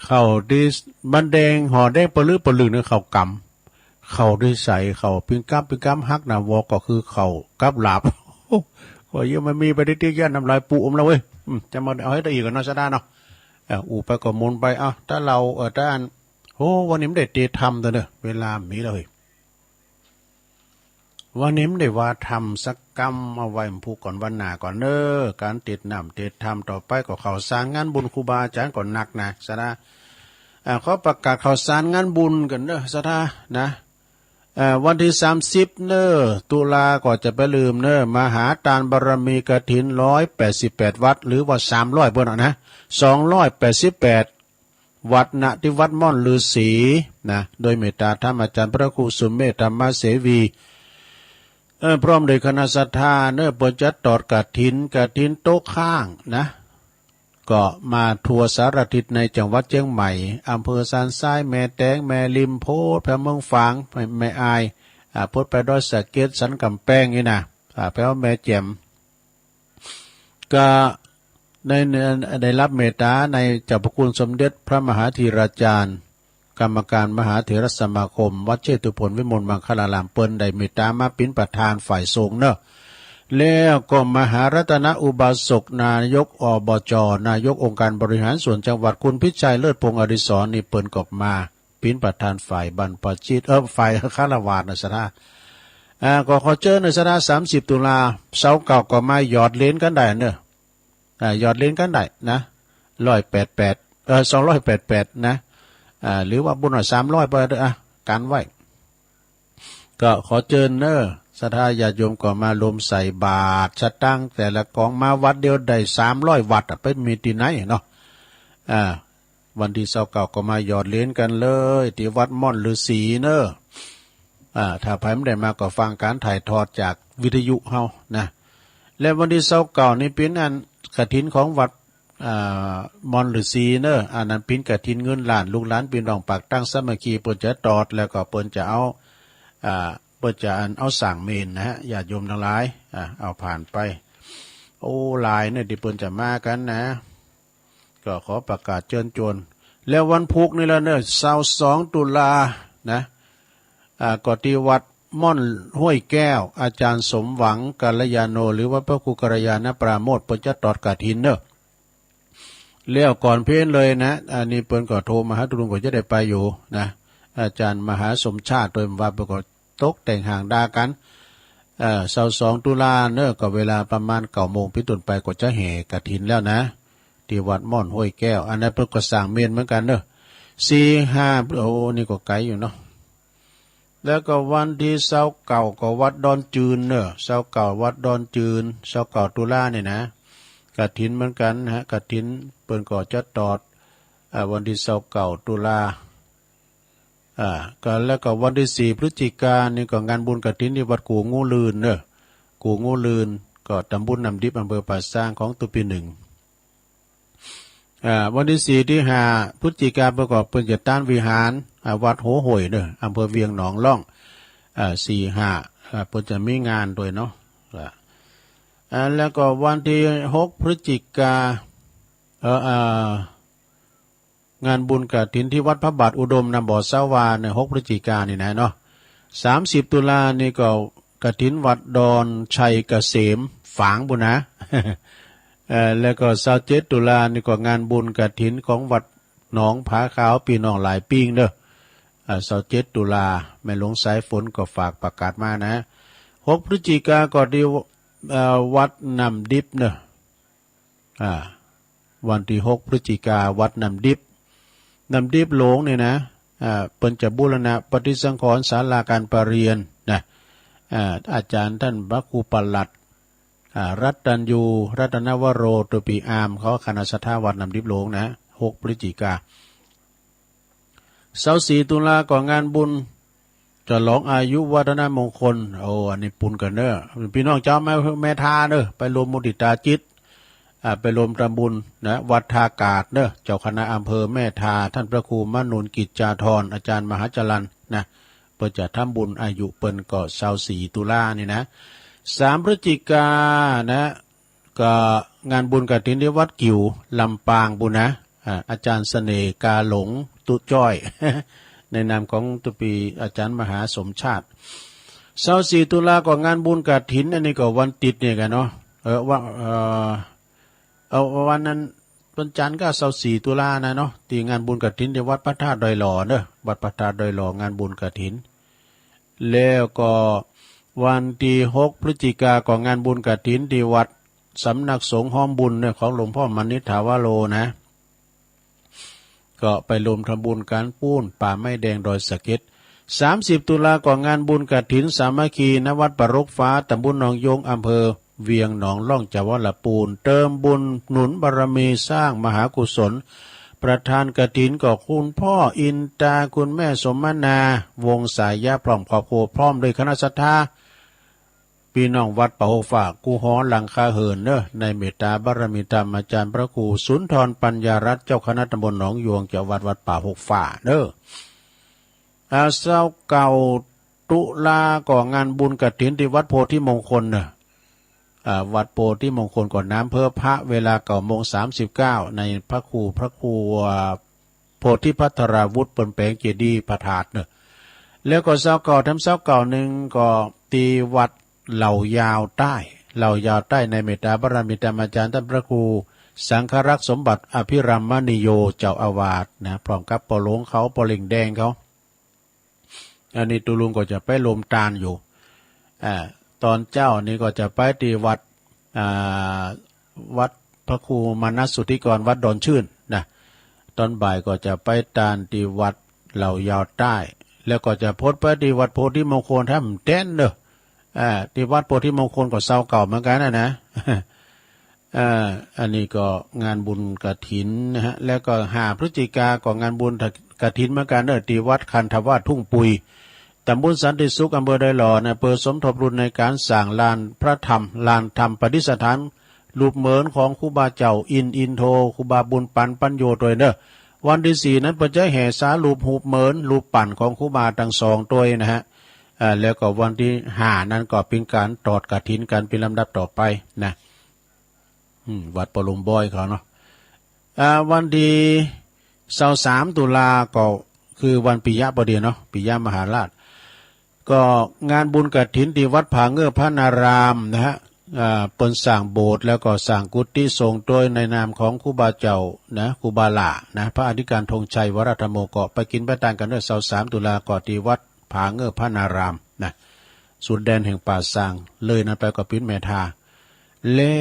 ข้าวที่มันแดง ห่อแดงปะลึปะลึงเนี่ยข้าวกำ ข้าวที่ใส่ข้าวปิ้งกั๊บปิ้งกั๊บฮักหนาวอก็คือข้าวกับหลาบ ก็เยอะมันมีไปติ๊กๆ ย่านน้ำลายปูอมแล้วเว้ย อืม จะมาเอาให้ได้อีกกันเนาะ ซะได้เนาะ เออ อู่ไปก็หมุนไป เอ้า ถ้าเรา เออ ถ้าอัน โอ้ วันนี้ไม่ได้เตะทำตัวเนอะ เวลามีแล้วเฮ้ย วันนี้ไม่ได้ว่าทำสักกำ เอาไว้ผูกก่อนวันหน้าก่อนเนอะ การเตะน้ำเตะทำต่อไปก็ข่าวสารงานบุญครูบาอาจารย์ก่อนหนักนะ ซะนะ อ่า ขอประกาศข่าวสารงานบุญกันเนอะ ซะนะ นะ เอ่อ วันที่สามสิบเนอะ ตุลาก็จะไปลืมเนอะ มหาทานบารมีกฐิน ร้อยแปดสิบแปด วัด หรือว่า สามร้อย เปิ้นน่ะนะ สองร้อยแปดสิบแปด วัดนะ ที่วัดม่อนฤาษีนะ โดยเมตตาธรรมอาจารย์พระครูสุเมธธรรมเสวี เอ่อ พร้อมโดยคณะศรัทธาเนอะ เปิ้นจะตอดกฐิน กฐินโต๊ะข้างนะ ก็มาทั่วสารทิศในจังหวัดเชียงใหม่ อำเภอซานซ้าย แม่แตง แม่ริม โพดไปเมืองฝาง แม่ แม่อาย อ่า โพดไปดอยสะเก็ด สันกำแพงนี่นะ อ่า ไปว่าแม่แจ่ม ก็ได้ ได้รับเมตตาในเจ้าพระคุณสมเด็จพระมหาธีราจารย์ กรรมการมหาเถรสมาคม วัดเชตุพนวิมลมังคลาราม เปิ้นได้เมตตามาเป็นประธานฝ่ายสงฆ์เนอะ แล้วก็มหารัตนอุบาสก นายก อบจ นายกองค์การบริหารส่วนจังหวัด คุณพิชัย เลิศพงษ์อดิศร นี่เปิ้นก็มาเป็นประธานฝ่ายบรรพชิต เออ ฝ่ายฆราวาสนะ ศรัทธา อ่า ก็ขอเชิญนะ ศรัทธา สามสิบ ตุลา เสาร์เก่าก็มาหยอดเหรียญกันได้เนอะ อ่า หยอดเหรียญกันได้นะ ร้อยแปดแปด เออ สองร้อยแปดแปด นะ อ่า หรือว่าบุญหน่อย สามร้อย ไปเถอะ อ่ะ กันไว้ ก็ขอเชิญเนอะ ศรัทธาญาติโยมก็มาลมใส่บาตรสตางค์แต่ละกองมาวัดเดียวได้ สามร้อย วัดอะ ไปมีที่ไหนเนาะ อ่า วันที่เสาร์เก่าก็มาหยอดเหรียญกันเลย ที่วัดม่อนฤาษีเนอะ อ่า ถ้าใผไม่ได้มาก็ฟังการถ่ายทอดจากวิทยุเฮานะ และวันที่เสาร์เก่านี่เป็นอันกฐินของวัด อ่า ม่อนฤาษีเนอะ อันนั้นเป็นกฐินเงินล้าน ลูกหลานพี่น้องปากตั้งสามัคคี เปิ้นจะตอด แล้วก็เปิ้นจะเอา อ่า เปิ้นจะอันเอาสร้างเมนนะฮะ ญาติโยมทั้งหลาย อ่า เอาผ่านไป โอ้ หลายเนี่ยที่เปิ้นจะมากันนะ ก็ขอประกาศเชิญชวน แล้ววันพุธนี่แหละเนอะ ซาวสองตุลานะ อ่า ก็ที่วัดม่อนห้วยแก้ว อาจารย์สมหวัง กัลยาโน หรือว่าพระครูกัลยาณปราโมทย์ เปิ้นจะตอดกฐินเนอะ แล้วก่อนเพลเลยนะ อันนี้เปิ้นก็โทรมาหาตุลุง ก็จะได้ไปอยู่นะ อาจารย์มหาสมชาติ โดยว่าเปิ้นก็ตกแต่งห้างดากัน เอ่อ ซาวสองตุลาเนอะ ก็เวลาประมาณเก้าโมงเป็นต้นไป ก็จะแห่กฐินแล้วนะ ที่วัดม่อนห้วยแก้ว อันนั้นเปิ้นก็สร้างเมนเหมือนกันเนอะ สี่ห้า โอ้ นี่ก็ไกลอยู่เนาะ แล้วก็วันที่ซาวเก้าก็วัดดอนจืนเนอะ ซาวเก้าวัดดอนจืน ซาวเก้าตุลาเนี่ยนะ กฐินเหมือนกันนะฮะ กฐินเปิ้นก็จะตอด อ่า วันที่ซาวเก้าตุลา อ่า ก็ แล้วก็วันที่สี่พฤศจิกานี่ก็งานบุญกฐินที่วัดกู่งูลื่นเนอะ กู่งูลื่น ก็ตำบลน้ำดิบ อำเภอป่าซาง ของตุปีหนึ่ง อ่า วันที่สี่ที่ห้าพฤศจิกาเปิ้นก็เปิ้นจะตั้งวิหาร อ่า วัดหัวห้วยเนอะ อำเภอเวียงหนองล่อง อ่า สี่ห้า อ่า เปิ้นจะมีงานด้วยเนาะ อ่า อ่า แล้วก็วันที่หกพฤศจิกา เอ่อ อ่า งานบุญกฐินที่วัดพระบาทอุดมนะ บ่อสาวาเนี่ย หกพฤศจิกานี่นะเนาะ สามสิบตุลานี่ก็กฐินวัดดอนชัยเกษม ฝางบุญนะ เอ่อ แล้วก็ซาวเจ็ดตุลานี่ก็งานบุญกฐินของวัดหนองผาขาว พี่น้องหลายปิ้งเด้อ อ่า ซาวเจ็ดตุลา แม่หลวงสายฝนก็ฝากประกาศมานะ หกพฤศจิกาก็ที่ เอ่อ วัดน้ำดิบเนอะ อ่า วันที่หกพฤศจิกา วัดน้ำดิบ น้ำดิบหลวงเนี่ยนะ อ่า เปิ้นจะบูรณะปฏิสังขรณ์ศาลาการประเรียนนะ อ่า อาจารย์ท่านพระครูปลัด อ่า รัตตัญญู รัตนวโร ตุปีอาม เขาคณะศรัทธาวัดน้ำดิบหลวงนะ หกพฤศจิกา ซาวสี่ตุลาก็งานบุญฉลองอายุวัฒนมงคล โอ้ อันนี้ปุนกันเนอะ พี่น้องเจ้าแม่ แม่ทาเนอะ ไปรวมมุติตาจิต อ่า ไปรวมทำบุญนะ วัดท่ากาดเนอะ เจ้าคณะอำเภอแม่ทา ท่านพระครูมนุนกิจจาธร อาจารย์มหาจรันนะ เปิ้นจะทำบุญอายุเปิ้นก็ซาวสี่ตุลานี่นะ สามพฤศจิกานะ ก็งานบุญกฐินที่วัดกิ่ว ลำปางบุญนะ อ่า อาจารย์เสน่ห์กาหลง ตุ๊จ้อย ในนามของตุปีอาจารย์มหาสมชาติ ซาวสี่ตุลาก็งานบุญกฐิน อันนี้ก็วันติดเนี่ยกันเนาะ เออ ว่า เออ เอาวันนั้นวันจันทร์ก็ซาวสี่ตุลานะเนาะ ที่งานบุญกฐินที่วัดพระธาตุดอยหล่อเนอะ วัดพระธาตุดอยหล่อ งานบุญกฐิน แล้วก็วันที่หกพฤศจิกาก็งานบุญกฐินที่วัดสำนักสงฆ์ห้อมบุญเนี่ย ของหลวงพ่อมณิษฐาวโรนะ ก็ไปรวมทำบุญกันปูนป่าไม้แดงดอยสะเก็ด สามสิบตุลาก็งานบุญกฐินสามัคคีณวัดป่ารกฟ้า ตำบลหนองโยง อำเภอเวียงหนองล่อง จังหวัดลำพูน เติมบุญหนุนบารมีสร้างมหากุศล ประธานกฐินก็คุณพ่ออินตา คุณแม่สมนา วงศ์สายะ พร้อมครอบครัว พร้อมด้วยคณะศรัทธา พี่น้องวัดป่าหกฝ่า กู้หอหลังคาเหินเนอะ ในเมตตาบารมีธรรมอาจารย์พระครูสุนทรปัญญารัตน์ เจ้าคณะตำบลหนองยวง เจ้าวัดวัดป่าหกฝ่าเนอะ อ่า ซาวเก้าตุลาก็งานบุญกฐินที่วัดโพธิมงคลเนอะ อ่า วัดโพธิมงคลก็นำเพิ่มพระเวลาเก้าโมงสามสิบเก้า ในพระครู พระครู อ่า โพธิพัทราวุฒิ เปิ้นแป๋งเจดีย์พระธาตุเนอะ แล้วก็ซาวเก้าแถมซาวเก้าหนึ่งก็ที่วัดเหล่ายาวใต้ เหล่ายาวใต้ในเมตตาบารมีธรรมอาจารย์ท่านพระครูสังฆรักษ์สมบัติอภิรัมมณีโย เจ้าอาวาสนะ พร้อมกับป้อหลวงเขา ป้อเล็งแดงเขา อันนี้ตุลุงก็จะไปรวมตานอยู่ อ่า ตอนเจ๊านี่ก็จะไปที่วัด อ่า วัดพระครูมานัสสุทธิกร วัดดอนชื่นนะ ตอนบ่ายก็จะไปตานที่วัดเหล่ายาวใต้ แล้วก็จะพดไปที่วัดโพธิมงคล ถ้ามันเต้นเด้อ อ่า ที่วัดโพธิมงคลก็ซาวเก้าเหมือนกันนะนะ อ่า อันนี้ก็งานบุญกฐินนะฮะ แล้วก็ห้าพฤศจิกาก็งานบุญกฐินเหมือนกันเนอะ ที่วัดคันธวาสทุ่งปุย ตำบลสันติสุข อำเภอดอยหล่อนะ เพื่อสมทบทุนในการสร้างลานพระธรรม ลานธรรมประดิษฐาน รูปเหมือนของครูบาเจ้าอินอินโท ครูบาบุญปันปัญโยด้วยเนอะ วันที่สี่นั้นเปิ้นจะแห่สารูปรูปเหมือน รูปปั้นของครูบาทั้งสองด้วยนะฮะ อ่า แล้วก็วันที่ห้านั้นก็เป็นการตอดกฐินกันเป็นลำดับต่อไปนะ อืม วัดปลุมบอยเขาเนาะ อ่าวันที่ซาวสามตุลาก็คือวันปิยะพอดีเนาะ ปิยะมหาราช ก็งานบุญกฐินที่วัดผาเงือกพระนารามนะฮะ อ่าเปิ้นสร้างโบสถ์แล้วก็สร้างกุฏิสงฆ์โดยในนามของครูบาเจ้านะ ครูบาหล่านะ พระอธิการธงชัยวรธรรมโม ก็ไปกินไปตานกันเนอะ ซาวสามตุลาก็ที่วัดผาเงือกพระนารามนะ สุดแดนแห่งป่าซาง เลยนั้นไปก็ปิดแม่ทา แล้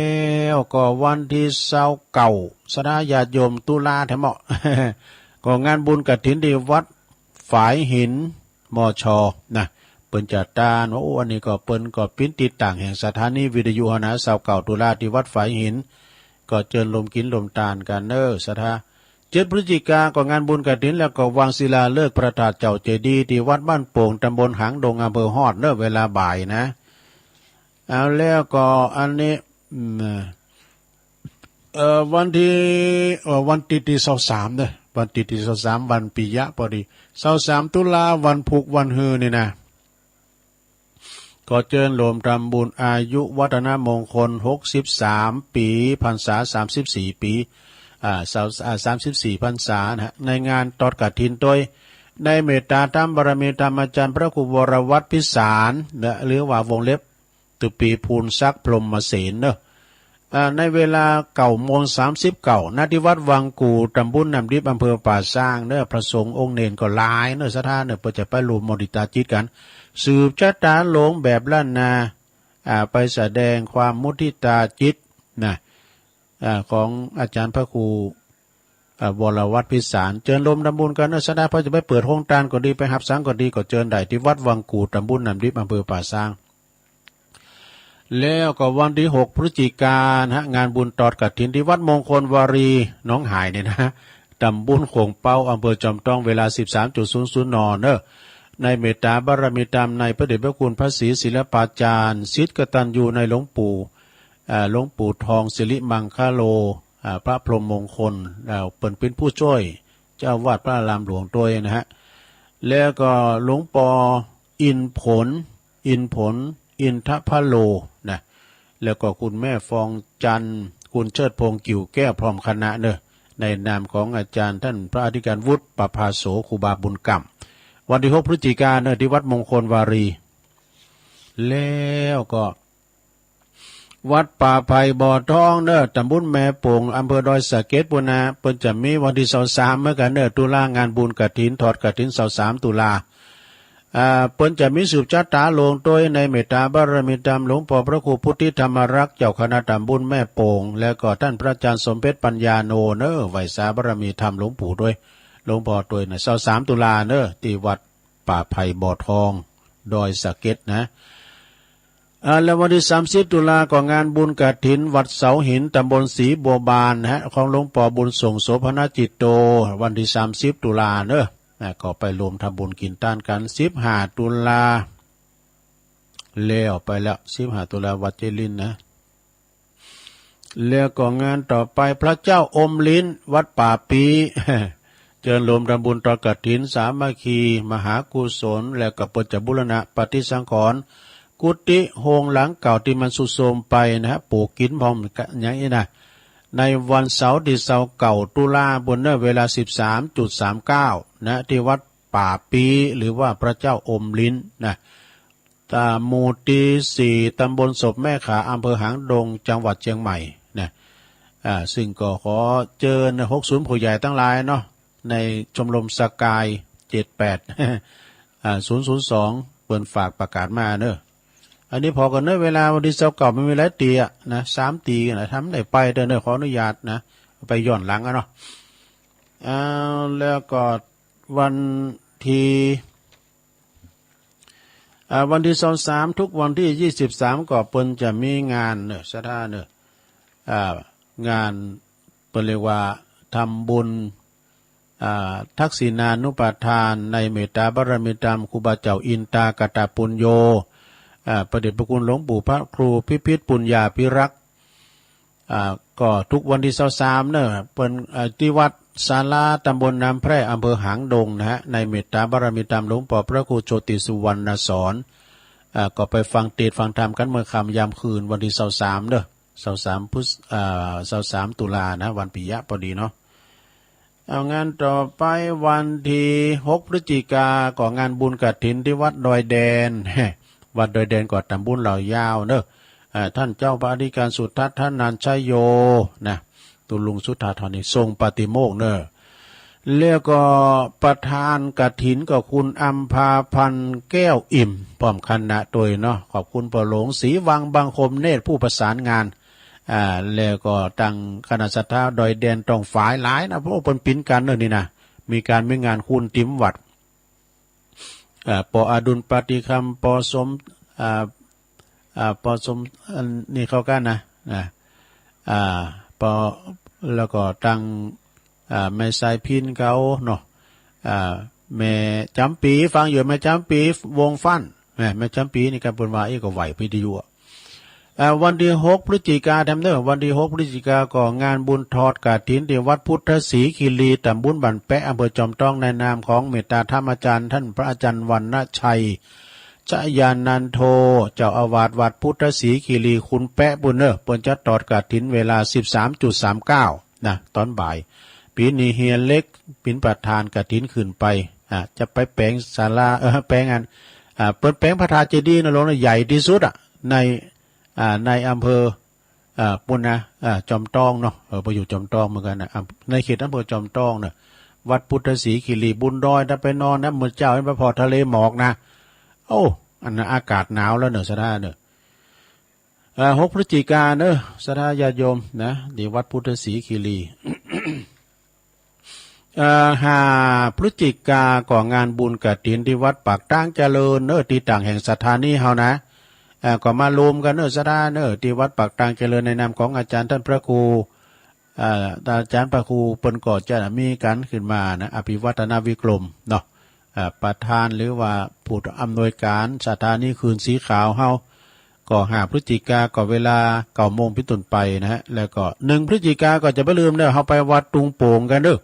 วก็วันที่ซาวเก้า ศรัทธาญาติโยมตุลาแท้เหมาะ ก็งานบุญกฐินที่วัดฝายหิน มช นะ เปิ้นจะตานว่า โอ้ อันนี้ก็เปิ้นก็ปิ้นติดตั้งแห่งสถานีวิทยุหั้นนะ ซาวเก้าตุลาที่วัดฝายหิน ก็เจิญรวมกินรวมตานกันเนอะ ศรัทธา เจ็ดพฤศจิกาก็งานบุญกฐิน แล้วก็วางศิลาฤกษ์พระธาตุเจ้าเจดีย์ที่วัดบ้านโป่ง ตำบลหางดง อำเภอฮอดเนอะ เวลาบ่ายนะ เอาแล้วก็อันนี้ อืม เอ่อ วันที่ เอ่อ วันติดที่ซาวสามเนอะ วันติดที่ซาวสาม วันปิยะพอดี ซาวสามตุลา วันพุกวันฮือนี่นะ ก็เจิญรวมทำบุญอายุวัฒนมงคล หกสิบสาม ปี พรรษา สามสิบสี่ ปี อ่า สาว อ่า สามสิบสี่ พรรษานะฮะ ในงานทอดกฐินโดย ในเมตตาธรรมบารมีธรรมอาจารย์พระครูวรวัฒน์พิสารนะ หรือว่าวงเล็บ ตุปีพูนศักดิ์พรหมเสนเนอะ อ่า ในเวลาเก้าโมงสามสิบเก้า ณ ที่วัดวังกู่ ตำบลน้ำดิบ อำเภอป่าซางเนอะ พระสงฆ์องค์เณรก็หลายเนอะ ศรัทธาเนอะ เปิ้นจะไปร่วมมนต์อิตาจิตกัน สืบชะตาหลวงแบบล้านนา อ่า ไปแสดงความมุทิตาจิตนะ อ่า ของอาจารย์พระครู อ่า วรวัฒน์พิสาร เจิญรวมทำบุญกันเนอะ ศรัทธา เปิ้นจะไปเปิดโฮงตานก็ดี ไปฮับสังก็ดี ก็เจิญได้ที่วัดวังกู่ ตำบลน้ำดิบ อำเภอป่าซาง แล้วก็วันที่หกพฤศจิกานะฮะ งานบุญทอดกฐินที่วัดมงคลวารี หนองหายเนี่ยนะฮะ ตำบลโขงเป้า อำเภอจอมทอง เวลา สิบสามจุดศูนย์ศูนย์ น เนอะ ในเมตตาบารมีธรรม ในพระเดชพระคุณพระศรีศิลปาจารย์ ศิษย์กตัญญูในหลวงปู่ อ่า หลวงปู่ทองสิริมังคโล อ่า พระพรหมมงคล อ่า เปิ้นเป็นผู้ช่วยเจ้าอาวาสพระอารามหลวงด้วยนะฮะ แล้วก็หลวงปออินผล อินผล อินทพโลนะ แล้วก็คุณแม่ฟองจันทร์ คุณเชิดพงษ์ กิ่วแก้ว พร้อมคณะเนอะ ในนามของอาจารย์ท่านพระอธิการวุฒิ ประภาโส ครูบาบุญกำ วันที่หกพฤศจิกาเนอะ ที่วัดมงคลวารี แล้วก็ วัดป่าไผ่บ่อทองเนอะ ตำบลแม่โป่ง อำเภอดอยสะเก็ดปุ้นนะ เปิ้นจะมีวันที่ซาวสามเหมือนกันเนอะ ตุลา งานบุญกฐิน ทอดกฐิน ซาวสามตุลา อ่า เปิ้นจะมีสืบชะตาหลวงโดยในเมตตาบารมีธรรม หลวงปอพระครูพุทธิธรรมรักษ์ เจ้าคณะตำบลแม่โป่ง แล้วก็ท่านพระอาจารย์สมเพชรปัญญาโนเนอะ ไหว้สาบารมีธรรมหลวงปู่ด้วย หลวงปอด้วยนะ ซาวสามตุลาเนอะ ที่วัดป่าไผ่บ่อทอง ดอยสะเก็ดนะ อ่า แล้ววันที่สามสิบตุลาก็งานบุญกฐินวัดเสาหิน ตำบลศรีบัวบานนะฮะ ของหลวงปอบุญส่ง โสภณจิตโต วันที่สามสิบตุลาเนอะ นะ ก็ไปรวมทำบุญกินตานกัน สิบห้าตุลา แล้วไปแล้ว สิบห้าตุลา วัดเจริญนะ แล้วก็งานต่อไป พระเจ้าอมลิ้น วัดป่าปี เจิญรวมทำบุญทอดกฐิน สามัคคี มหากุศล แล้วก็เปิ้นจะบูรณะปฏิสังขรณ์ กุฏิโฮงหลังเก่าที่มันทรุดโทรมไปนะฮะ ปลูกกินพร้อมกันอย่างนี้นะ ในวันเสาร์ที่ซาวเก้าตุลาปุ้นเนอะ เวลา สิบสามจุดสามเก้า นะ ที่วัดป่าปี หรือว่าพระเจ้าอมลิ้นนะ ตาหมู่ที่สี่ ตำบลศพแม่ขา อำเภอหางดง จังหวัดเชียงใหม่นะ อ่า ซึ่งก็ขอเจิญหกศูนย์ผู้ใหญ่ทั้งหลายเนาะ ในชมรมสกาย เจ็ดแปด อ่า ศูนย์ศูนย์สอง เปิ้นฝากประกาศมาเนอะ อันนี้พอกันเนอะ เวลาวันที่ซาวเก้า มันมีหลายตีอะนะ สามตีนะ ทำได้ไปเด้อเนอะ ขออนุญาตนะ ไปย้อนหลังอะเนาะ อ่า แล้วก็วันที่ อ่า วันที่ซาวสาม ทุกวันที่ยี่สิบสาม ก็เปิ้นจะมีงานเนอะ ศรัทธาเนอะ อ่า งานเปิ้นเรียกว่าทำบุญ อ่า ทักษิณานุปทานในเมตตาบารมีธรรมครูบาเจ้าอินตากตปุญโญ อ่า พระเดชพระคุณหลวงปู่พระครูพิพิธปุญญาภิรักษ์ อ่า ก็ทุกวันที่ซาวสามเนอะ เปิ้น อ่า ที่วัดศาลา ตำบลน้ำแพร่ อำเภอหางดงนะฮะ ในเมตตาบารมีธรรมหลวงปอพระครูโชติสุวรรณสอน อ่า ก็ไปฟังเทศน์ฟังธรรมกันเมื่อค่ำยามคืน วันที่ซาวสามเนอะ ซาวสามพฤษ อ่า ซาวสามตุลานะ วันปิยะพอดีเนาะ เอางานต่อไปวันที่หกพฤศจิกาก็งานบุญกฐินที่วัดดอยแดน วัดดอยแดนก็ตำบลเหล่ายาวเนอะ เอ่อ ท่านเจ้าพระอธิการสุทัศน์ ท่านนันทชโย นะ ตุลุงสุทัศน์นี่ทรงปาฏิโมกข์เนอะ แล้วก็ประธานกฐินก็คุณอัมพาพันธ์แก้วอิ่ม พร้อมคณะโดยเนาะ ขอบคุณพ่อหลวงศรีวังบังคมเนตรผู้ประสานงาน อ่า แล้วก็ตังคณะศรัทธาดอยแดนต้องฝ่ายหลายนะ เพราะว่าเปิ้นปินกันเนอะนี่นะ มีการมีงานคุณติมวัด อ่า ปออดุลปาฏิคำ ปอสม อ่า อ่า ปอสม อันนี้เข้ากันนะ นะ อ่า ปอ แล้วก็ตัง อ่า แม่สายพินเขาเนาะ อ่า แม่จำปี ฟังอยู่ แม่จำปี วงฟั่น แม่ แม่จำปีนี่ก็เปิ้นว่า เอ๊ะ ก็ไหวพิทยุอะ อ่า วันที่หกพฤศจิกาแถมเนอะ วันที่หกพฤศจิกาก็งานบุญทอดกฐินที่วัดพุทธศรีคีรี ตำบลบ้านแปะ อำเภอจอมทอง ในนามของเมตตาธรรมอาจารย์ ท่านพระอาจารย์วรรณชัย ชยานันโท เจ้าอาวาสวัดพุทธศรีคีรี คุณแปะปุ้นเนอะ เปิ้นจะทอดกฐินเวลาสิบสามจุดสามเก้า นะ ตอนบ่าย ปีนี้เฮียเล็กเป็นประธานกฐินขึ้นไป อ่า จะไปแปลงศาลา เออ แปลงอัน อ่า เปิ้นแปลงพระธาตุเจดีย์นรงค์นะ ใหญ่ที่สุดอะ ใน อ่า ในอำเภอ อ่า ปุ้นนะ อ่า จอมทองเนาะ เออ ไปอยู่จอมทองเหมือนกันนะ อ่า ในเขตอำเภอจอมทองเนี่ย วัดพุทธศรีคีรี บุญดอย ถ้าไปนอนนะ มื้อเจ้าไปพอทะเลหมอกนะ โอ้ อันนั้นอากาศหนาวแล้วเนอะ ศรัทธาเนอะ อ่า หกพฤศจิกาเนอะ ศรัทธาญาติโยมนะ ที่วัดพุทธศรีคีรี เอ่อ ห้าพฤศจิกาก็งานบุญกฐินที่วัดปากทางเจริญเนอะ ที่ต่างแห่งสถานีเฮานะ เอ่อ ก็มาลมกันเนอะ ศรัทธาเนอะ ที่วัดปากทางเจริญ ในนามของอาจารย์ท่านพระครู เอ่อ อาจารย์พระครูเปิ้นก็จะมีการขึ้นมานะ อภิวัฒนวิกรมเนาะ อ่า ประธานหรือว่าผู้อำนวยการสถานีคลื่นสีขาวเฮา ก็ห้าพฤศจิกาก็เวลาเก้าโมงเป็นต้นไปนะฮะ แล้วก็หนึ่งพฤศจิกาก็จะบ่ลืมเด้อ เฮาไปวัดทุ่งโป่งกันเด้อ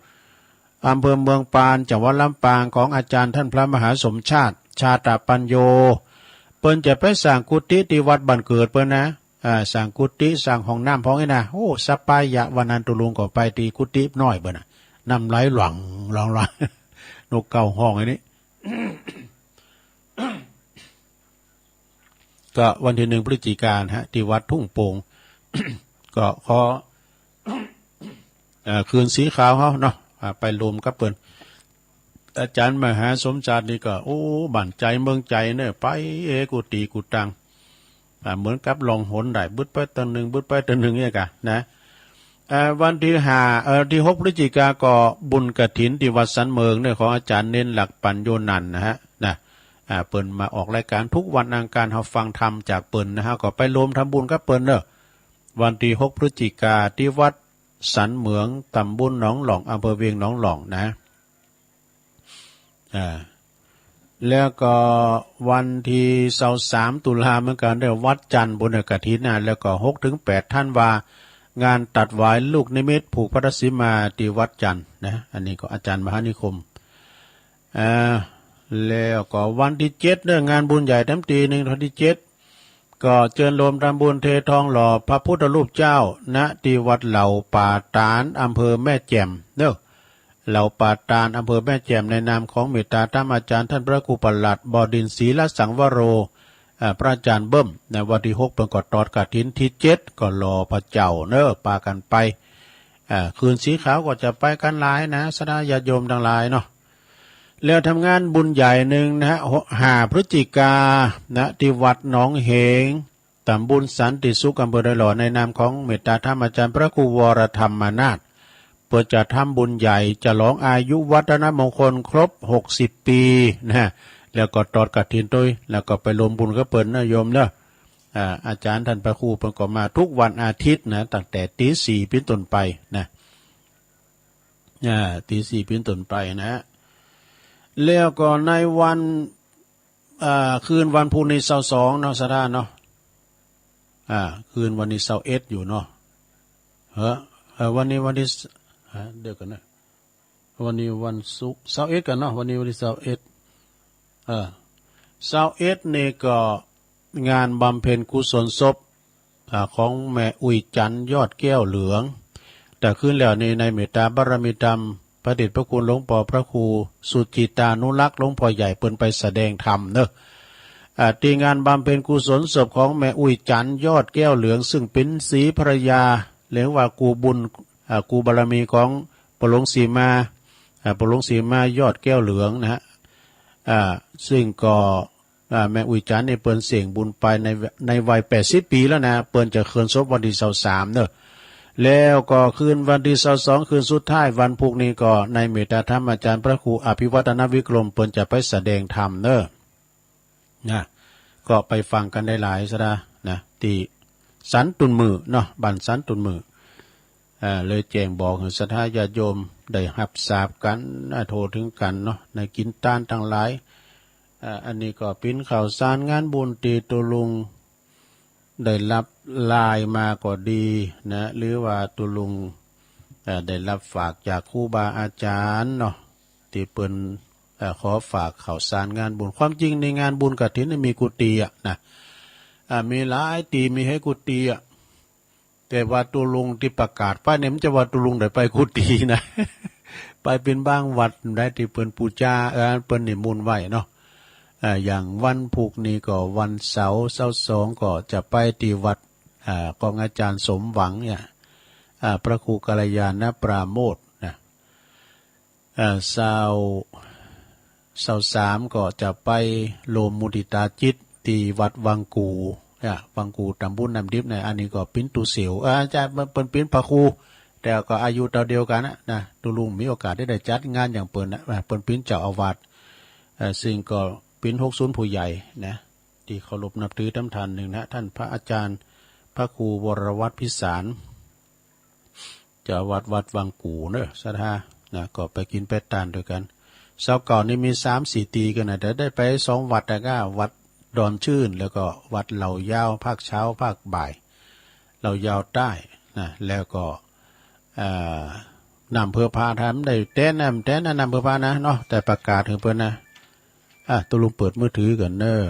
อำเภอเมืองปาน จังหวัดลำปาง ของอาจารย์ท่านพระมหาสมชาติ ชาตปัญโญ เปิ้นจะไปสร้างกุฏิที่วัดบ้านเกิดเปิ้นนะ อ่า สร้างกุฏิ สร้างห้องน้ำห้องนี้นะ โอ้ สบายยะ วันนั้นตุลุงก็ไปที่กุฏิน้อยเปิ้นนะ น้ำไหลหลั่งหลั่งหลั่ง นกเก้าห้องอันนี้ ก็วันที่หนึ่งพฤศจิกานะฮะ ที่วัดทุ่งโป่ง ก็ขอ เอ่อ คลื่นสีขาวเฮาเนาะ อ่า ไปลมกับเปิ้น อาจารย์มหาสมชาตินี่ก็ โอ้ บ้านใจ๋เมืองใจ๋เนอะ ไปเอกุฏิกุฏิตัง อ่า เหมือนกับล่องหนได้ บึดไปตังหนึ่ง บึดไปตังหนึ่งเนี่ยกะนะ เอ่อ วันที่ห้า เอ่อ ที่หกพฤศจิกาก็บุญกฐินที่วัดสันเมืองเนี่ย ของอาจารย์เน้นหลักปัญโยนันท์นะฮะ นะ อ่า เปิ้นมาออกรายการทุกวันอังคาร เฮาฟังธรรมจากเปิ้นนะฮะ ก็ไปลมทำบุญกับเปิ้นเนอะ วันที่หกพฤศจิกาที่วัดสันเมือง ตำบลหนองหล่อง อำเภอเวียงหนองหล่องนะ อ่า แล้วก็วันที่ยี่สิบสามตุลาเหมือนกันเด้อ วัดจันทน์ บุญกฐินนะ แล้วก็หกถึงแปดธันวา งานตัดหวายลูกนิมิตผูกพระสีมาที่วัดจันทน์นะ อันนี้ก็อาจารย์มหานิคม อ่า แล้วก็วันที่เจ็ดเด้อ งานบุญใหญ่แถมตี้หนึ่ง วันที่เจ็ด ก็เจิญโฮมทำบุญเททองหล่อพระพุทธรูปเจ้า ณ ที่วัดเหล่าป่าตาด อำเภอแม่แจ่มเนอะ เหล่าป่าตาด อำเภอแม่แจ่ม ในนามของเมตตาธรรมอาจารย์ท่านพระครูประหลัดบดินทร์ศรีลสังวโร อ่า พระอาจารย์เบิ้ม ในวันที่หกเปิ้นก็ทอดกฐิน ที่เจ็ดก็หล่อพระเจ้าเนอะ ปากันไป อ่า คลื่นสีขาวก็จะไปกันหลายนะ ศรัทธาญาติโยมทั้งหลายเนาะ แล้วทำงานบุญใหญ่หนึ่งนะฮะ ห้าพฤศจิกานะ ที่วัดหนองเหง ตำบลสันติสุข อำเภอดอยหล่อ ในนามของเมตตาธรรมอาจารย์พระครูวรธรรมนาถ เปิ้นจะทำบุญใหญ่ฉลองอายุวัฒนมงคลครบหกสิบปีนะฮะ แล้วก็ทอดกฐินด้วย แล้วก็ไปลมบุญกับเปิ้นนะโยมเนอะ อ่า อาจารย์ท่านพระครูเปิ้นก็มาทุกวันอาทิตย์นะ ตั้งแต่ตีสี่เป็นต้นไปนะ อ่า ตีสี่เป็นต้นไปนะฮะ แล้วก็ในวัน อ่า คืนวันพุธนี้ยี่สิบสองเนาะ ศรัทธาเนาะ อ่า คืนวันนี้ยี่สิบเอ็ดอยู่เนาะ เฮ้อ เอ่อ วันนี้วันที่ อ่า เดี๋ยวกันนะ วันนี้วันศุกร์ ยี่สิบเอ็ดกันเนาะ วันนี้วันที่ยี่สิบเอ็ด เออ ยี่สิบเอ็ดนี่ก็งานบำเพ็ญกุศลศพ อ่า ของแม่อุยจันทร์ยอดแก้วเหลือง แต่คืนแล้วนี่ในเมตตาบารมีธรรม พระเดชพระคุณหลวงปอพระครูสุจิตานุรักษ์ หลวงพ่อใหญ่เปิ้นไปแสดงธรรมเนอะ อ่า ที่งานบำเพ็ญกุศลศพของแม่อุ้ยจันทร์ยอดแก้วเหลือง ซึ่งเป็นศรีภรรยา หรือว่ากูบุญ อ่า กูบารมีของปอหลวงสีมา อ่า ปอหลวงสีมายอดแก้วเหลืองนะฮะ อ่า ซึ่งก็ อ่า แม่อุ้ยจันทร์นี่เปิ้นเสี้ยงบุญไปใน ในวัยแปดสิบปีแล้วนะ เปิ้นจะเคลื่อนศพวันที่ซาวสามเนอะ แล้วก็คืนวันที่ซาวสอง คืนสุดท้ายวันพุธนี้ก็ในเมตตาธรรมอาจารย์พระครูอภิวัฒนวิกรม เปิ้นจะไปแสดงธรรมเนอะ นะ ก็ไปฟังกันได้หลายซะนะ ที่สันตุนมือเนาะ บ้านสันตุนมือ อ่า เลยแจ้งบอกให้ศรัทธาญาติโยมได้ฮับทราบกันนะ โทรถึงกันเนาะ ในกินตานทั้งหลาย อ่า อันนี้ก็ปิ้นข่าวสารงานบุญที่ตุลุงได้รับไลน์มาก็ดีนะ หรือว่าตุลุง อ่า ได้รับฝากจากครูบาอาจารย์เนาะ ที่เปิ้น อ่า ขอฝากข่าวสารงานบุญ ความจริงในงานบุญกฐินนี่มีกุฏิอะนะ อ่า มีหลายที่มีให้กุฏิอะ แต่ว่าตุลุงที่ประกาศไปเนี่ย มันจะว่าตุลุงได้ไปกุฏินะ ไปเป็นบางวัดได้ที่เปิ้นปูจา เออ เปิ้นนิมนต์ไว้เนาะ เอ่อ อย่างวันพุธนี้ก็วันเสาร์ เสาร์สองก็จะไปที่วัด อ่า ของอาจารย์สมหวังเนี่ย อ่า พระครูกัลยาณปราโมทย์นะ เอ่อ เสาร์ เสาร์สามก็จะไปโฮมมุทิตาจิตที่วัดวังกู เนี่ย วังกูตำบลน้ำดิบเนี่ย อันนี้ก็ปิ้นตุเสียว เอ่อ อาจารย์เปิ้นปิ้นพระครู แต่ก็อายุเท่าเดียวกันนะ นะ ตุลุงมีโอกาสได้ได้จัดงานอย่างเปิ้นนะ เปิ้นปิ้นเจ้าอาวาส เอ่อ ซึ่งก็ปิ้นหกศูนย์ผู้ใหญ่นะ ที่เคารพนับถือตำท่านหนึ่งนะ ท่านพระอาจารย์พระครูวรวัฒน์พิสาร เจ้าวัดวัดวังกู่เนอะ ศรัทธานะ ก็ไปกินไปตานด้วยกัน เสาร์ก่อนนี่มีสามสี่ตีกันนะ แต่ได้ไปสองวัดนะ ก็วัดดอนชื่น แล้วก็วัดเหล่ายาว ภาคเช้า ภาคบ่าย เหล่ายาวใต้นะ แล้วก็ เอ่อ น้ำเพื่อพาทำได้แต้นน้ำแต้นนะ น้ำเพื่อพานะเนาะ แต่ประกาศให้เปิ้นนะ อ่ะ ตุลุงเปิดมือถือก่อนเนอะ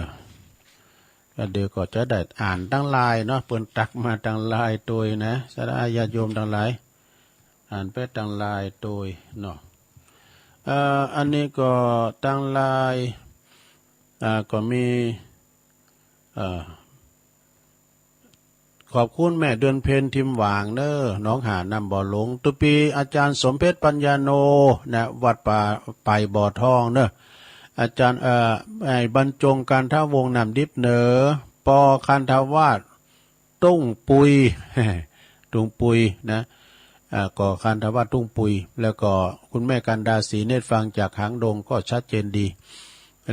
แล้วเดี๋ยวก็จะได้อ่านตังไลน์เนาะ เปิ้นตักมาตังไลน์โตยนะ ศรัทธาญาติโยมตังหลาย อ่านไปตังไลน์โตยเนาะ เอ่อ อันนี้ก็ตังไลน์ อ่า ก็มี เอ่อ ขอบคุณแม่เดือนเพ็ญทิมหว่างเนอะ หนองหาดน้ำบ่อหลง ตุปีอาจารย์สมเพชรปัญญาโนนะ วัดป่าไปบ่อทองเนอะ อาจารย์ เอ่อ ไอ้บรรจงการทะวงศ์น้ำดิบเนอะ ปอคันธวาส ตุ้งปุย ตุ้งปุยนะ อ่า ก็คันธวาสตุ้งปุย แล้วก็คุณแม่กันดาศรีเนตร ฟังจากหางดงก็ชัดเจนดี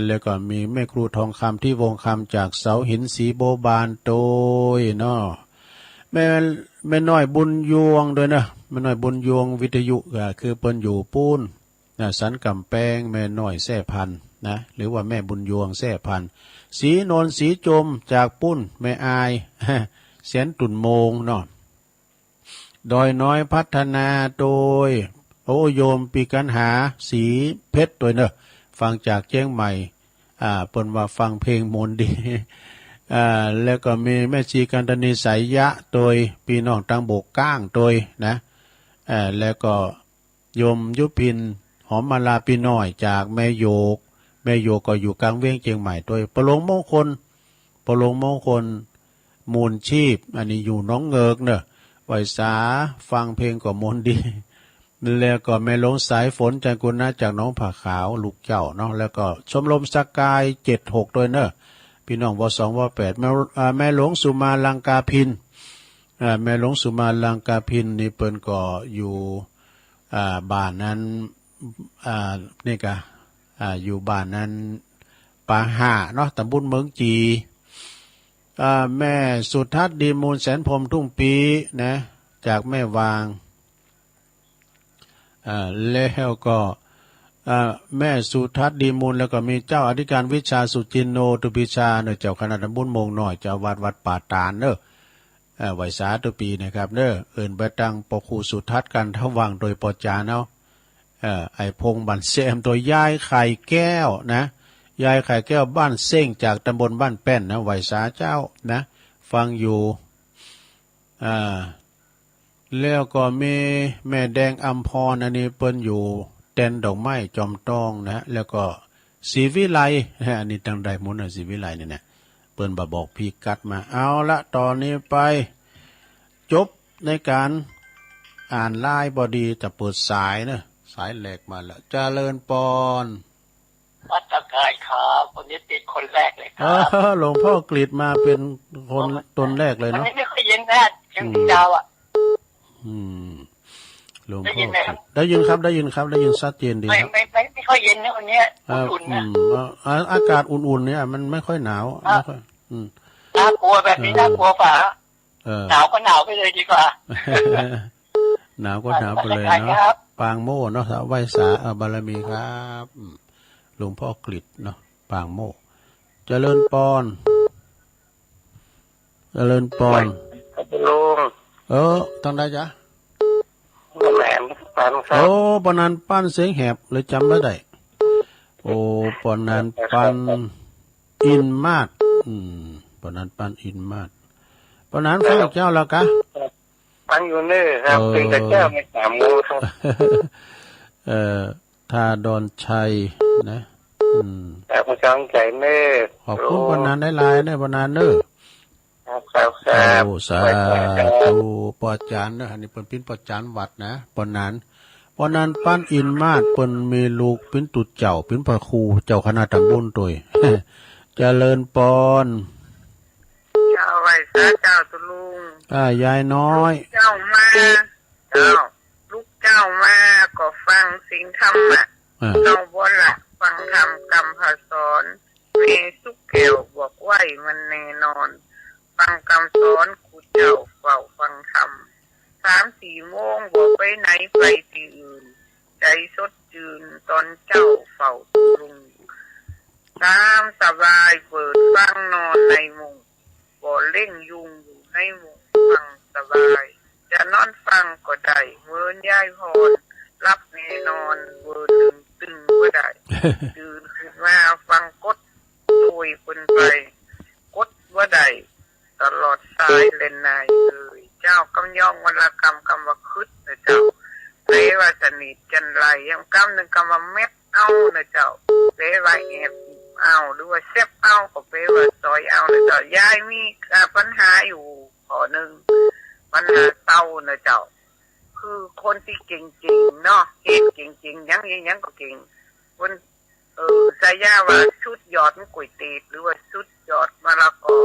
แล้วก็มีแม่ครูทองคำที่วงคำจากเสาหินสีโบบานโตยเนาะ แม่ แม่น้อยบุญยวงด้วยนะ แม่น้อยบุญยวงวิทยุ ก็คือเปิ้นอยู่ปูนนะ สันกำแพง แม่น้อยแซ่พันธุ์นะ หรือว่าแม่บุญยวงแซ่พันธุ์ ศรีนนท์ศรีจมจากปูน แม่อาย แสนตุ่นโมงเนาะ ดอยน้อยพัฒนาโดย โอ้ โยมปีกัญหา สีเพชรโดยเนอะ ฟังจากเชียงใหม่ อ่า เปิ้นว่าฟังเพลงมนต์ดี อ่า แล้วก็มีแม่ชีกันตนีสายยะโดย พี่น้องตังโบกก้างโดยนะ อ่า แล้วก็โยมยุพิน หอมมาลาพี่น้อยจากแม่โยก แม่โยกก็อยู่กลางเวียงเชียงใหม่โดย ปอหลวงมงคล ปอหลวงมงคล มูลชีพ อันนี้อยู่หนองเงิกเนอะ ไหว้สา ฟังเพลงก็มนต์ดี แล้วก็แม่หลวงสายฝน จันกุณะ จากหนองผาขาว ลูกเจ้าเนาะ แล้วก็ชมรมสกาย เจ็ดหก ด้วยเนอะ พี่น้อง วสอง วแปด แม่ อ่า แม่หลวงสุมาลังกาพิน อ่า แม่หลวงสุมาลังกาพินนี่เปิ้นก็อยู่ อ่า บ้านนั้น อ่า นี่กะ อ่า อยู่บ้านนั้น ป่าห้าเนาะ ตำบลเมืองจี อ่า แม่สุทัศน์ดีมูล แสนพรหมทุ่งปีนะ จากแม่วาง อ่า แล้วก็ อ่า แม่สุทัศน์ดีมูล แล้วก็มีเจ้าอธิการวิชาสุจินโน ตุปิชาเนอะ เจ้าคณะตำบลโมงน้อย เจ้าวัดวัดป่าตาลเนอะ เอ่อ ไหว้สาตุปีนะครับเนอะ เอิ้นไปตังปอครูสุทัศน์กันทวังโดยปอจานเอา เอ่อ ไอ้พงษ์บันแซมตัวยายไข่แก้วนะ ยายไข่แก้วบ้านเซ้งจากตำบลบ้านแป้นนะ ไหว้สาเจ้านะ ฟังอยู่ อ่า แล้วก็มีแม่แดงอำพร อันนี้เปิ้นอยู่เต็นท์ดอกไม้จอมทองนะ แล้วก็ศรีวิไล อันนี้ทางใดหมุนน่ะ ศรีวิไลนี่นะ เปิ้นบ่บอกพิกัดมา เอาละ ตอนนี้ไปจบในการอ่านไลน์ พอดีจะเปิดสายเนอะ สายแรกมาแล้ว เจริญปอน วัดตะกายครับ วันนี้ติดคนแรกเลยครับ เออ หลวงพ่อกฤษมาเป็นคนตนแรกเลยเนาะ วันนี้ไม่ค่อยเย็นนะ ยังเช้าอ่ะ อืม หลวงพ่อกฤษ ได้ยินไหมครับ ได้ยินครับ ได้ยินครับ ได้ยินชัดเจนดีครับ ไม่ ไม่ ไม่ ไม่ค่อยเย็นนะวันเนี้ย เออ อุ่นๆนะ อืม เออ อา- อากาศอุ่นๆเนี่ย มันไม่ค่อยหนาว ครับ ไม่ค่อย อืม น่ากลัวแบบนี้ เออ น่ากลัวกว่า เออ หนาวก็หนาวไปเลยดีกว่า หนาวก็หนาวไปเลยเนาะ ครับ ปางโมเนาะ ไหว้สา เออ บารมีครับ อืม หลวงพ่อกฤษเนาะ ปางโม เจริญปอน เจริญปอน ครับลุง เออ ทางใดจ๊ะ แหลมปานครับ โอ้ ปอนันต์ ปั้น เสียงแหบเลยจำบ่ได้ โอ้ ปอนันต์ ปั้น อินมาศ อืม ปอนันต์ ปั้น อินมาศ ปอนันต์ ฟังเจ้าแล้วกะ ฟังอยู่เน้อครับ เออ ตื่นแต่เช้ามาสามโมงครับ เออ ท่าดอนชัยนะ อืม ครับ ขอบคุณ ปอนันต์ หลายๆเน้อ ปอนันต์เน้อ ครับ ครับ ครับ โอ้ สาธุ ไหว้สาครับ ป้ออาจารย์เน้อ อันนี้เปิ้นปิ้นป้ออาจารย์วัดนะ ปอนันต์ ปอนันต์ ปั้น อินมาศ เปิ้นมีลูกปิ้นตุ๊เจ้า ปิ้นพระครู เจ้าคณะตำบลตวย เจริญปอน เจ้า ไหว้สาเจ้า ตุ๊ลุง อ่า ยายน้อย เจ้ามา เจ้า ลูกเจ้ามาก็ฟังเสียงธรรมะ อ่า เจ้าบ่ละฟังธรรมกำพร้าสอน แม่สุขแก้วบอกไว้มันแน่นอน ฟังกำสอนครูเจ้าเฝ้าฟังธรรม สามสี่โมงบ่ไปไหนไปที่อื่น ใจสดชื่นตอนเจ้าเฝ้าตุ๊ลุง ตามสบายเปิดฟังนอนในมุ้ง บ่เร่งยุ่งอยู่ในมุ้งฟังสบาย จะนอนฟังก็ได้เหมือนยายพร หลับแน่นอนเบอร์หนึ่งตึงบ่ได้ ตื่นขึ้นมาฟังกดโตยเปิ้นไป กดบ่ได้ ตลอดสายเลยนายเอ่ย เจ้ากำยองวันละกำ กำว่าคึดนะเจ้า แปลว่าสนิทจันไร ยังกำหนึ่งกำว่าเม็ดเอานะเจ้า แปลว่าแอบเอา หรือว่าเซ็บเอา ก็แปลว่าซอยเอานะเจ้า ยายมี อ่า ปัญหาอยู่ข้อหนึ่ง ปัญหาเศร้านะเจ้า คือคนที่เก่งๆเนาะ เฮ็ดเก่งๆ หยังๆ หยังก็เก่ง คน เออ ฉายาว่าสุดยอดมะเขือเทศ หรือว่าสุดยอดมะละกอ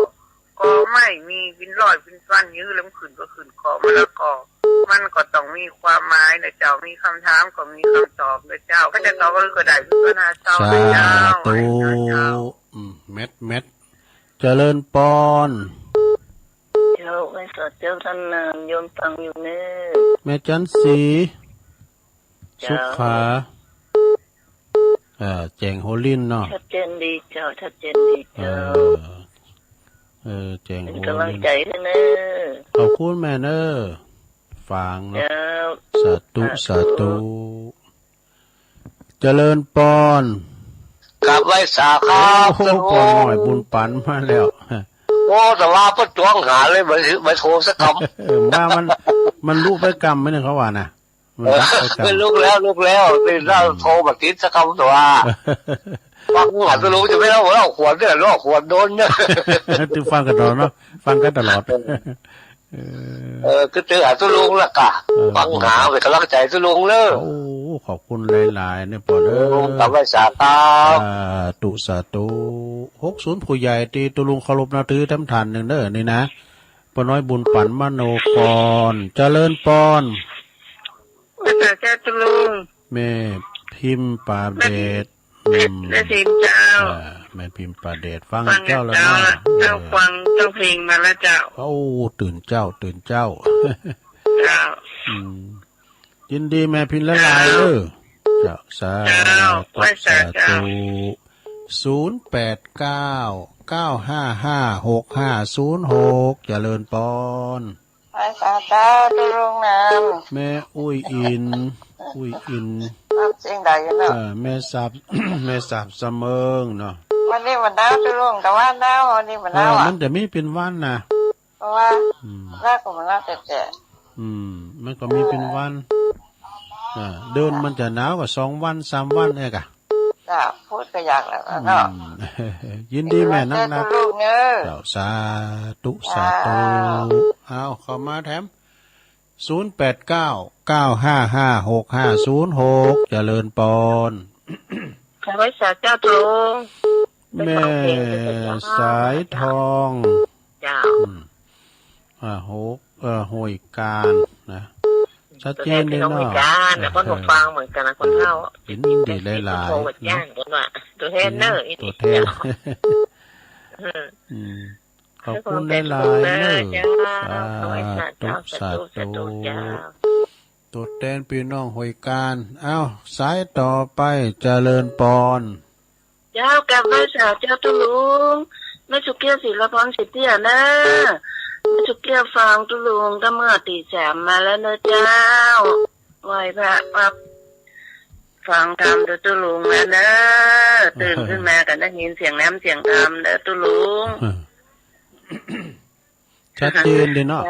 ก็ไม่มี เป็นร้อยเป็นพัน ยื้อแล้วมันขึ้นก็ขึ้น ขอมะละกอ มันก็ต้องมีความหมายนะเจ้า มีคำถามก็มีคำตอบนะเจ้า ก็จะตอบว่าก็ได้ คือปัญหาเศร้านะเจ้า สาธุ อืม เม็ดเม็ด เจริญปอน เจ้า ไหว้สาเจ้า ท่านนาม โยมฟังอยู่เน้อ แม่จันสี เจ้า สุขา เอ่อ แจ้งโฮลินเนาะ ชัดเจนดีเจ้า ชัดเจนดีเจ้า เออ เออ แจ้งโฮลิน เป็นกำลังใจให้เน้อ ขอบคุณแม่เน้อ ฟังเนาะ เจ้า สาธุ สาธุ สาธุ เจริญปอน กราบไหว้สาครับ โอ้โห พ่อน้อยบุญปันมาแล้ว โอ้ แต่ว่าป้อจวงหาเลย ไม่ ไม่โทรสักคำ เออ ว่ามัน มันลุไปกำไหมเนี่ย เขาว่านะ มันลุไปกำ เออ ลุแล้ว ลุแล้ว นี่เราโทรมาติดสักคำ แต่ว่า ฟังหาตกลงจะไม่เล่า เล่าขวัญเนี่ย เล่าขวัญโดนเนี่ย ถึงฟังกันตลอดเนาะ ฟังกันตลอด เออ เออ เออ คือเจอหาตุ๊ลุงละกะ เออ ฟังหาเป็นกำลังใจตุ๊ลุงเลย โอ้ ขอบคุณหลายๆเนี่ย ปอนเอ้ย ตุ๊ลุงกราบไหว้สาครับ สาธุ สาธุ หกศูนย์ ผู้ใหญ่ที่ตุ๊ลุงเคารพนับถือแถมท่านหนึ่งเด้อ นี่นะ ป้อน้อยบุญปันมโนกร เจริญปอน ไหว้สาเจ้าตุ๊ลุง แม่พิมพ์ป่าเบศ แม่ อืม แม่พิมพ์เจ้า อ่า แม่พิมพ์ป่าเดช ฟัง ฟังเจ้าแล้ว เจ้า เนาะ เจ้า เออ ฟังเจ้าเพลงมาแล้วเจ้า โอ้ ตื่นเจ้า ตื่นเจ้า เจ้า อืม ยินดีแม่พิมพ์หลายๆ เจ้า เด้อ เจ้า สา เจ้า ธุ ไหว้สาเจ้า สาธุ ศูนย์แปดเก้า เก้าห้าห้า หกห้าศูนย์หก เจริญปอน ไหว้สาเจ้าตุ๊ลุงนาม แม่อุ้ยอิน อุ้ยอิน นามเสียงใดเนาะ เออ แม่สาบ แม่สาบสะเมิงเนาะ วันนี้มันหนาวตุ๊ลุง แต่ว่าหนาว วันนี้มันหนาว เออ อ่ะ มันจะมีเป็นวันนะ เพราะว่า อืม หนาวก็มันหนาวแต่แต่ อืม มันก็มีเป็นวัน อ่า เดือนมันจะหนาวก็สองวันสามวันเองอะ จ้า พูดก็อยากแล้วเนาะ อืม ยินดีแม่นักนัก ลูกเนอะ เจ้า สาธุ สาธุ เจ้า เอาเข้ามาแถม ศูนย์แปดเก้า เก้าห้าห้า หกห้าศูนย์หก เจริญปอน ขอไหว้สาเจ้าตรง แม่สายทอง เจ้า อืม อ่า หก เอ่อ ห้วยกานนะ ชัดเจนดีเนาะ ห้วยกานนะ คนก็ฟังเหมือนกันนะ คนเฒ่า เห็นดีหลายๆ ตัวแทนเนอะ ตัวแทน อืม ขอบคุณหลายๆ เนอะ เจ้า สาธุ สาธุ เจ้า ตัวแทนพี่น้องห้วยกาน เอ้า สายต่อไป เจริญปอน เจ้า กราบไหว้สาเจ้าตุ๊ลุง แม่สุเกี้ยว ศิลปร สิทธิเตี้ยเนอะ แม่สุเกี้ยวฟังตุ๊ลุงก็เมื่อตีสามมาแล้วเนอะเจ้า ไหว้พระปั๊บ ฟังธรรมตุ๊ลุงแล้วเนอะ ตื่นขึ้นมาก็ได้ยินเสียงน้ำเสียงธรรมเนอะตุ๊ลุง ชัดเจนดีเนาะ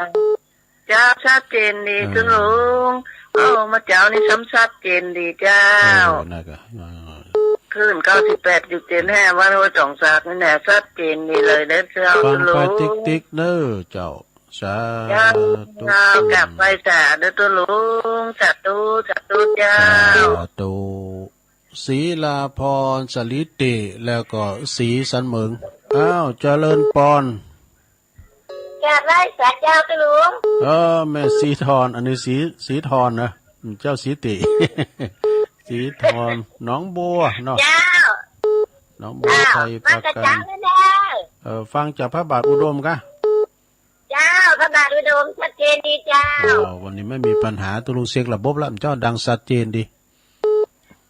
เจ้า ชัดเจนดี เออ ตุ๊ลุง โอ้ มาเจ้านี่ซ้ำชัดเจนดีเจ้า เออ นั่นก็ เออ คลื่นเก้าสิบแปดจุดเจ็ดห้า วัดห้วยตองสากนี่แหละ ชัดเจนดีเลยเด้อเจ้า ฟังไปตุ๊ลุง ติ๊กๆ เนอะเจ้า สาธุ เจ้า กราบไหว้สาเด้อตุ๊ลุง สาธุ สาธุเจ้า สาธุ ศรีลาพร สลิติ แล้วก็ศรีสันเหมิง อ้าว เจริญปอน กราบไหว้สาเจ้าตุ๊ลุง เออ แม่ศรีทอน อันนี้ศรี ศรีทอนนะ เจ้าศรีติ ศรีทอน หนองบัวเนาะ เจ้า หนองบัว อ้าว ไทย มา ประ กระ กัน เจ้าแน่ๆ เออ ฟังจากพระบาทอุดมกะ เจ้า พระบาทอุดมชัดเจนดีเจ้า อ๋อ วันนี้ไม่มีปัญหา ตุ๊ลุงเช็คระบบแล้ว เจ้าดังชัดเจนดี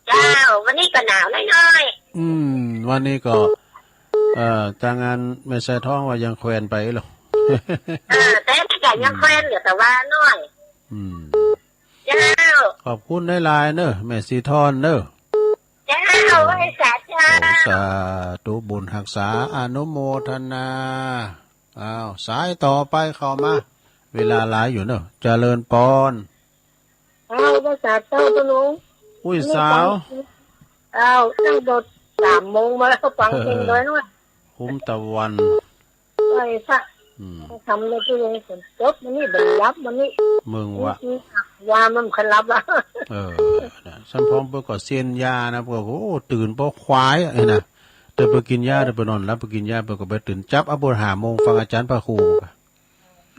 เจ้า วันนี้ก็หนาวน้อยๆ อืม วันนี้ก็ เอ่อ ทางงานแม่สายทองว่ายังแควนไปเหรอ เออ แต่ก็ยังแควนอยู่แต่ว่าน้อย อืม เจ้า ขอบคุณหลายๆ เนอะ แม่ศรีทอนเนอะ เจ้า ไหว้สาเจ้า สาธุ บุญฮักษา อนุโมทนา อ้าว สายต่อไปเข้ามา เวลาหลายอยู่เนอะ เจริญปอน เอาภาษาเจ้าตัวลุง อุ้ย นี่ สาว ฟัง เอาตั้งแต่สามโมงมาแล้วฟังเพลงด้วยนะ คุ้มตะวัน ใช่ค่ะ อืม ทำเลยตัวลุงฝนตกมันนี่บ่หลับมันนี่ มึงวะ ว่ามันคันหลับละ เออ นะ สันพองเปิ้นก็เซียนยานะ เปิ้นก็ โอ้ ตื่นเปิ้นควายอะนะ แต่เปิ้นกินยา แต่เปิ้นนอนหลับ เปิ้นกินยา เปิ้นก็ไปตื่นจับเอาเปิ้นห้าโมงฟังอาจารย์พระครู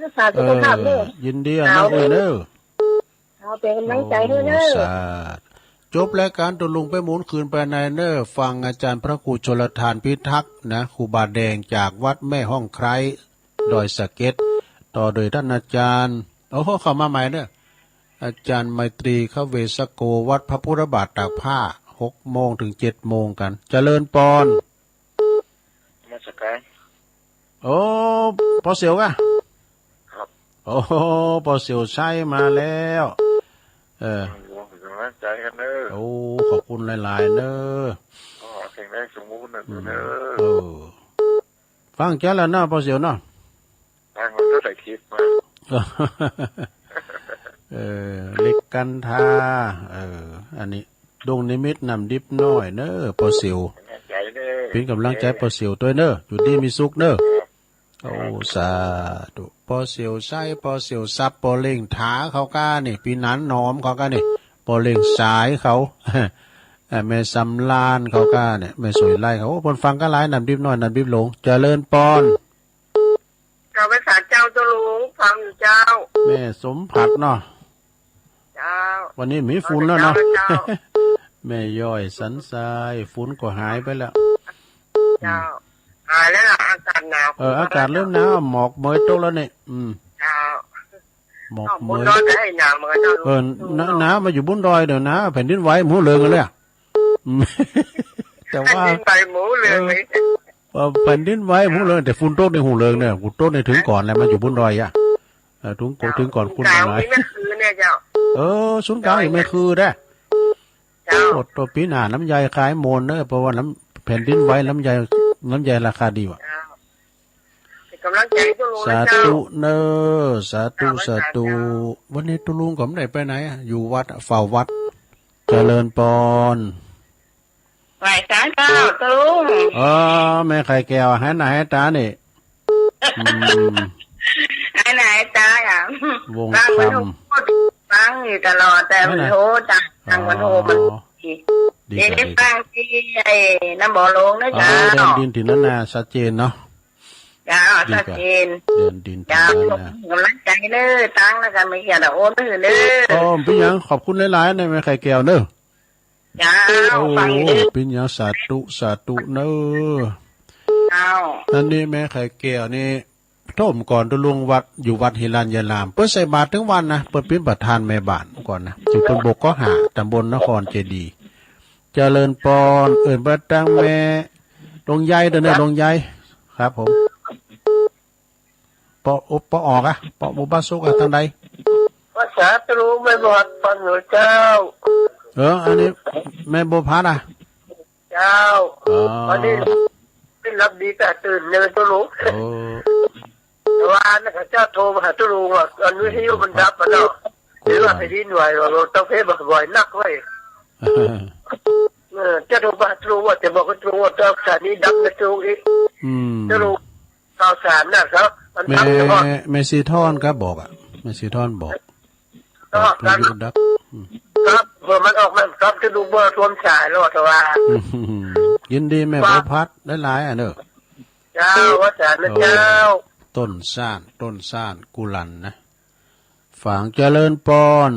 รักษาสุขภาพเนอะ เออ ยินดีอะนะ เอา อุ้ยเนอะ เอาเป็นกำลังใจให้เนอะ โอ้ สาธุ จบรายการตุ๊ลุงไปหมุนคืนไปในเนอะ ฟังอาจารย์พระครูชลทานพิทักษ์นะ ครูบาแดงจากวัดแม่ห้องไคร้ ดอยสะเก็ด ต่อโดยท่านอาจารย์ โอ้โห เข้ามาใหม่เนอะ อาจารย์ไมตรี ขเวสโก วัดพระพุทธบาทตากผ้า หกโมงถึงเจ็ดโมงกัน เจริญปอน นมัสการ โอ้ ปอเสี่ยวกะ ครับ โอ้ ปอเสี่ยวชัยมาแล้ว เออ โอ้ เป็นกำลังใจกันเนอะ โอ้ ขอบคุณหลายๆ เนอะ ก็แข็งแรงสมบูรณ์นะ อืม เนอะ เออ ฟังจ้าแล้วเนาะ ปอเสี่ยวเนาะ ตั้งมันก็ได้คลิปมา เออ เล็กกันทา เออ อันนี้ ดงนิมิตรน้ำดิบน้อยเนอะ ปอเสี่ยว เป็นกำลังใจเนอะ เป็นกำลังใจปอเสี่ยวด้วยเนอะ อยู่ดีมีสุขเนอะ ครับ โอ้ สาธุ ปอเสี่ยวชัย ปอเสี่ยวทรัพย์ ปอเล่งถาเขาก้านี่ ปีนันหนอมเขาก้านี่ ปอเล่งสายเขา เอ่อ แม่สำลานเขาก้าเนี่ย แม่สวยไล่เขา โอ้ เปิ้นฟังกันหลาย น้ำดิบน้อย น้ำดิบหลวง เจริญปอน เจ้า ภาษาเจ้าตุ๊ลุง ฟังอยู่เจ้า แม่สมผักเนาะ เจ้า วันนี้มีฝุ่นแล้วเนาะ เจ้า แม่ย้อยสันทราย ฝุ่นก็หายไปแล้ว เจ้า อืม หายแล้วล่ะ อากาศหนาว เออ อากาศเริ่มหนาว หมอกเมยตกแล้วเนี่ย อืม เจ้า หมอกเมย บุญดอยก็ให้หนาวเหมือนกันเจ้า เออ หนาว หนาวมาอยู่บุญดอยเดี๋ยวหนาว แผ่นดินไหวหมู่เริงกันเลยอะ อืม แต่ว่า แผ่นดินไหวหมู่เริงเลย เออ ว่าแผ่นดินไหวหมู่เริง แต่ฝุ่นตกในหมู่เริงเนี่ย ฝุ่นตกในถึงก่อนแล้ว มาอยู่บุญดอยอะ เออ ถึงก่อน ถึงก่อนคุณ หนาว หลาย นี่แม่คือเนี่ยเจ้า เออ ศูนย์กลางอยู่แม่คือเด้อ เจ้า โอ้ ตัวปีหน้าลำไยขายหมดเนอะ เพราะว่าลำ แผ่นดินไหวลำไย ลำไยราคาดีว่ะ เจ้า ไป กำลังใจตัวลุงนะเจ้า สาธุเนอ สาธุ สาธุ วันนี้ตัวลุงก็ไม่ได้ไปไหนอะ อยู่วัดอะ เฝ้าวัด เจริญปอน ไหว้สาเจ้าตัวลุง เออ แม่ไข่แก้ว หายหน้าหายตานี่ อืม หายหน้าหายตาอ่ะ วง ฟังมัน คำ โหด ฟังอยู่ตลอด แต่มัน นั่นน่ะ โหดอ่ะ ฟังมันโหด มัน อ๋อ ดี เดี๋ยว กว่า ได้ ดี ฟังที่ไอ้น้ำบ่อหลวงนะ อ๋อ เจ้า แดนดินถิ่นล้านนา ชัดเจนเนาะ เจ้า ดี ชัด กว่า เจน แดนดินถิ่น เจ้า ล้านนา กำลังใจเนอ ตั้งแล้วกัน ไม่เขียนโอนมือเนอ โอ้ เป็นหยัง ขอบคุณหลายๆ นะ แม่ไข่แก้วเนอ เจ้า โอ้ ฟังเนอ เป็นหยัง สาธุ สาธุเนอ เจ้า อันนี้แม่ไข่แก้วนี่ โทมก่อนตัวลุงวัด อยู่วัดฮิรัญยาราม เปิ้นใส่บาตรถึงวันนะ เปิ้นเป็นประธานแม่บ้านก่อนนะ อยู่เปิ้นบกก็หา ตำบลนครเจดีย์ เจริญปอน เอิ้นไปตังแม่ หลวงยายเด้อเนอะ หลวงยาย ครับผม ปอ ปอออกอะ ปอบุบาสุกอะ ทางใด ภาษาตรูไม่บอดฟังหนูเจ้า เออ อันนี้ แม่บัวพัดอะ เจ้า อ๋อ วันนี้ไม่รับดีแต่ตื่นเนอะตรู เออ แต่ว่านะครับ เจ้าโทรมาหาตรูอ่ะ อันวิทยุมันดับอ่ะเนาะ หรือว่าไปที่หน่วยเราต้องเพจบ่อยๆนักเว้ย เออ เจ้าโทรมาหาตรูอ่ะ แต่บอกว่าตรูอ่ะ เจ้าสถานีดับนะตรูอีก อืม ตรู ข่าวสารนะครับ มัน แม่ ทำเฉพาะ แม่สีทอนครับบอกอะ แม่สีทอนบอก ก็ บอกวิทยุดับ อืม ครับ เบอร์มันออกมาครับ จะดูเบอร์รวมสายแล้วแต่ว่า อืม ยินดีแม่บัวพัดหลายๆ อ่ะเนอะ เจ้า ว่าสารนะ โอ้ เจ้า ต้นซ่าน ต้นซ่าน กุลันนะ ฝางเจริญปอน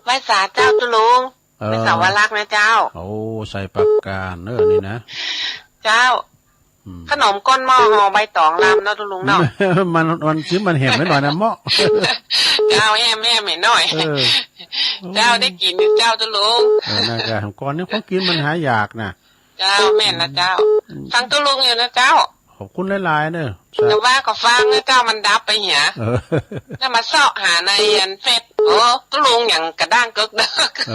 ไหว้สาเจ้าตุลุง เออ ไหว้สาวรักษ์นะเจ้า โอ้ ไซปราการเนอะนี่นะ เจ้า อืม ขนมก้นหม้อห่อใบตองลำเนาะตุลุงเนาะ มัน มัน มัน คือมันแหมไม่หน่อยนะเมาะ เจ้า แหม แหมไม่หน่อย เออ เจ้าได้กินอยู่เจ้าตุลุง เออ นั่นก็ก่อนนี้ของกินมันหายากนะ เจ้า แม่นนะเจ้า อืม ฟังตุลุงอยู่นะเจ้า ขอบคุณหลายๆ เนอะ แต่ว่าก็ฟังนะเจ้า มันดับไปเหีย เออ แล้วมาเสาะหาในอันเฟซ โอ้ ตุลุงอย่างกระด้างกึกเดิก เอ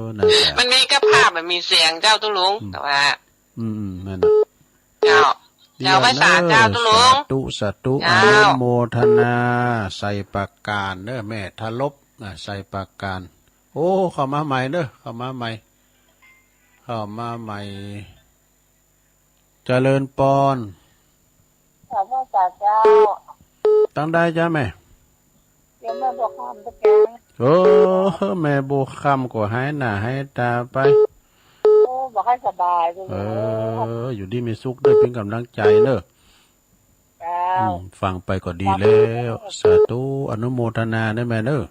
อ นั่นแหละ มันมีแค่ภาพ มันมีเสียงเจ้าตุลุง อืม แต่ว่า อืม นั่นน่ะ เจ้า ดี เจ้า ไหว้สา เนอะ เจ้าตุลุง สาธุ สาธุ เจ้า อนุโมทนา ไซปราการเนอะ แม่ทลบนะ ไซปราการ โอ้ เข้ามาใหม่เนอะ เข้ามาใหม่ เข้ามาใหม่ เจริญปอน ขอบพระคุณเจ้า ตั้งได้จ้าแม่ เดี๋ยวแม่บัวคำไปแกง เออ แม่บัวคำก็หายหน้าหายตาไป โอ้ บอกให้สบายเลย เออ อยู่ดีมีสุขเด้อ เป็นกำลังใจเนอะ เจ้า อืม ฟังไปก็ดีแล้ว สาธุ อนุโมทนานะแม่เนอะ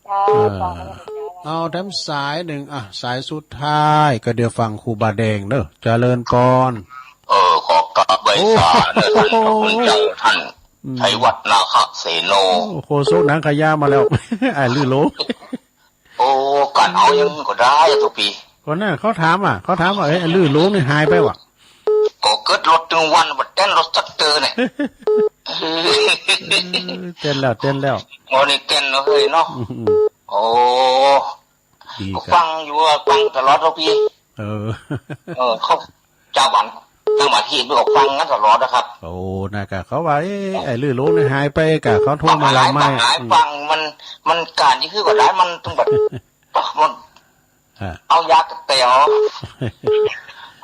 เจ้า เออ ขอบคุณเจ้า เอาแถมสายหนึ่ง อ่ะ สายสุดท้าย ก็เดี๋ยวฟังครูบาแดงเนอะ เจริญปอน เออ ขอกราบไหว้สาเนอะ ท่านพระคุณเจ้า ท่าน อืม ชัยวัฒน์ นาคเสโน โอ้ โฆษกหนังขยะมาแล้ว ไอ้ลือหลง โอ้ กันเอายังก็ได้อะทุกปี คนนั้นเขาถามอ่ะ เขาถามว่า เอ้ย ไอ้ลือหลงนี่หายไปวะ ก็เกิดรถถึงวันบัดเต้นรถสักเตอร์เนี่ย เออ เต้นแล้ว เต้นแล้ว โอ้ นี่เต้นแล้วเฮ้ยเนาะ อืม โอ้ ดีครับ ฟังอยู่อะ ฟังตลอดทุกปี เออ เออ เขา เจ้าวัน เจ้าวันที่ไปออกฟังนั้นตลอดนะครับ โอ้ นะกะ เขาว่า เอ้ย ไอ้ลือหลงนี่หายไปกะ เขาโทรมาลำไม้ หาย อืม ฟังมัน มันการที่คือก็ได้ มันต้องแบบ มัน ฮะ เอายากระแต๋ว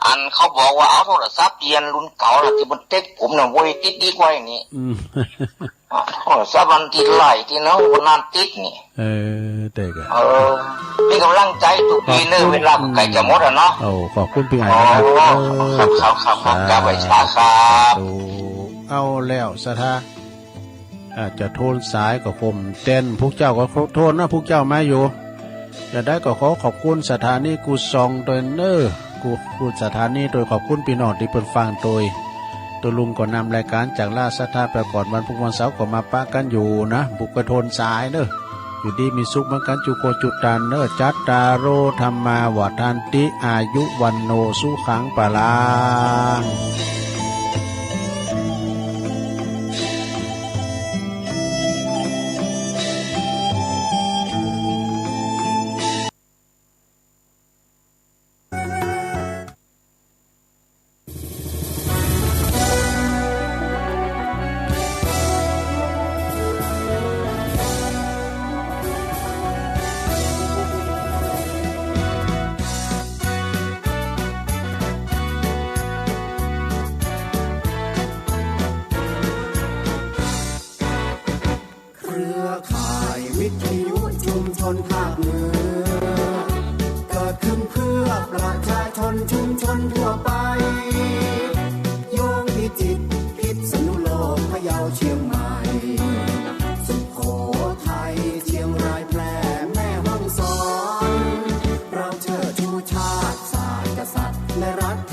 อันเขาบอกว่าเอาโทรศัพท์เปลี่ยนรุ่นเก่าน่ะ ที่มันติดผมน่ะ โว้ย ติดดีกว่าอย่างนี้ อืม โทรศัพท์มันติดไหลที่เนาะ มันนานติดนี่ เออ แต่ก็ เออ มีกำลังใจทุกปีเนอะ ขอบคุณ เวลาก็ใกล้จะหมดแล้วเนาะ โอ้ ขอบคุณพี่ไอ้นะครับ อ๋อ เออ ครับ ครับ ครับ ครับ สาธุ กราบไหว้สาครับ สาธุ เอาแล้ว ศรัทธา อาจจะโทนสายก็คมเต้น พวกเจ้าก็โทนนะ พวกเจ้ามาอยู่ จะได้ก็ขอขอบคุณสถานีกูซองโดยเนอร์ กู กูสถานีโดยขอบคุณพี่น้องที่เปิดฟังโดย ตัวลุงก็นำรายการจากล่าศรัทธาไปก่อน วันพุธวันเสาร์ก็มาปะกันอยู่นะ บุกกระโทนสายเนอร์ อยู่ดีมีสุขเหมือนกันจุโกจุตันเนอร์ จัตตาโร ธรรมา วัฑฒันติ อายุ วัณโณ สุขัง พลัง Med rart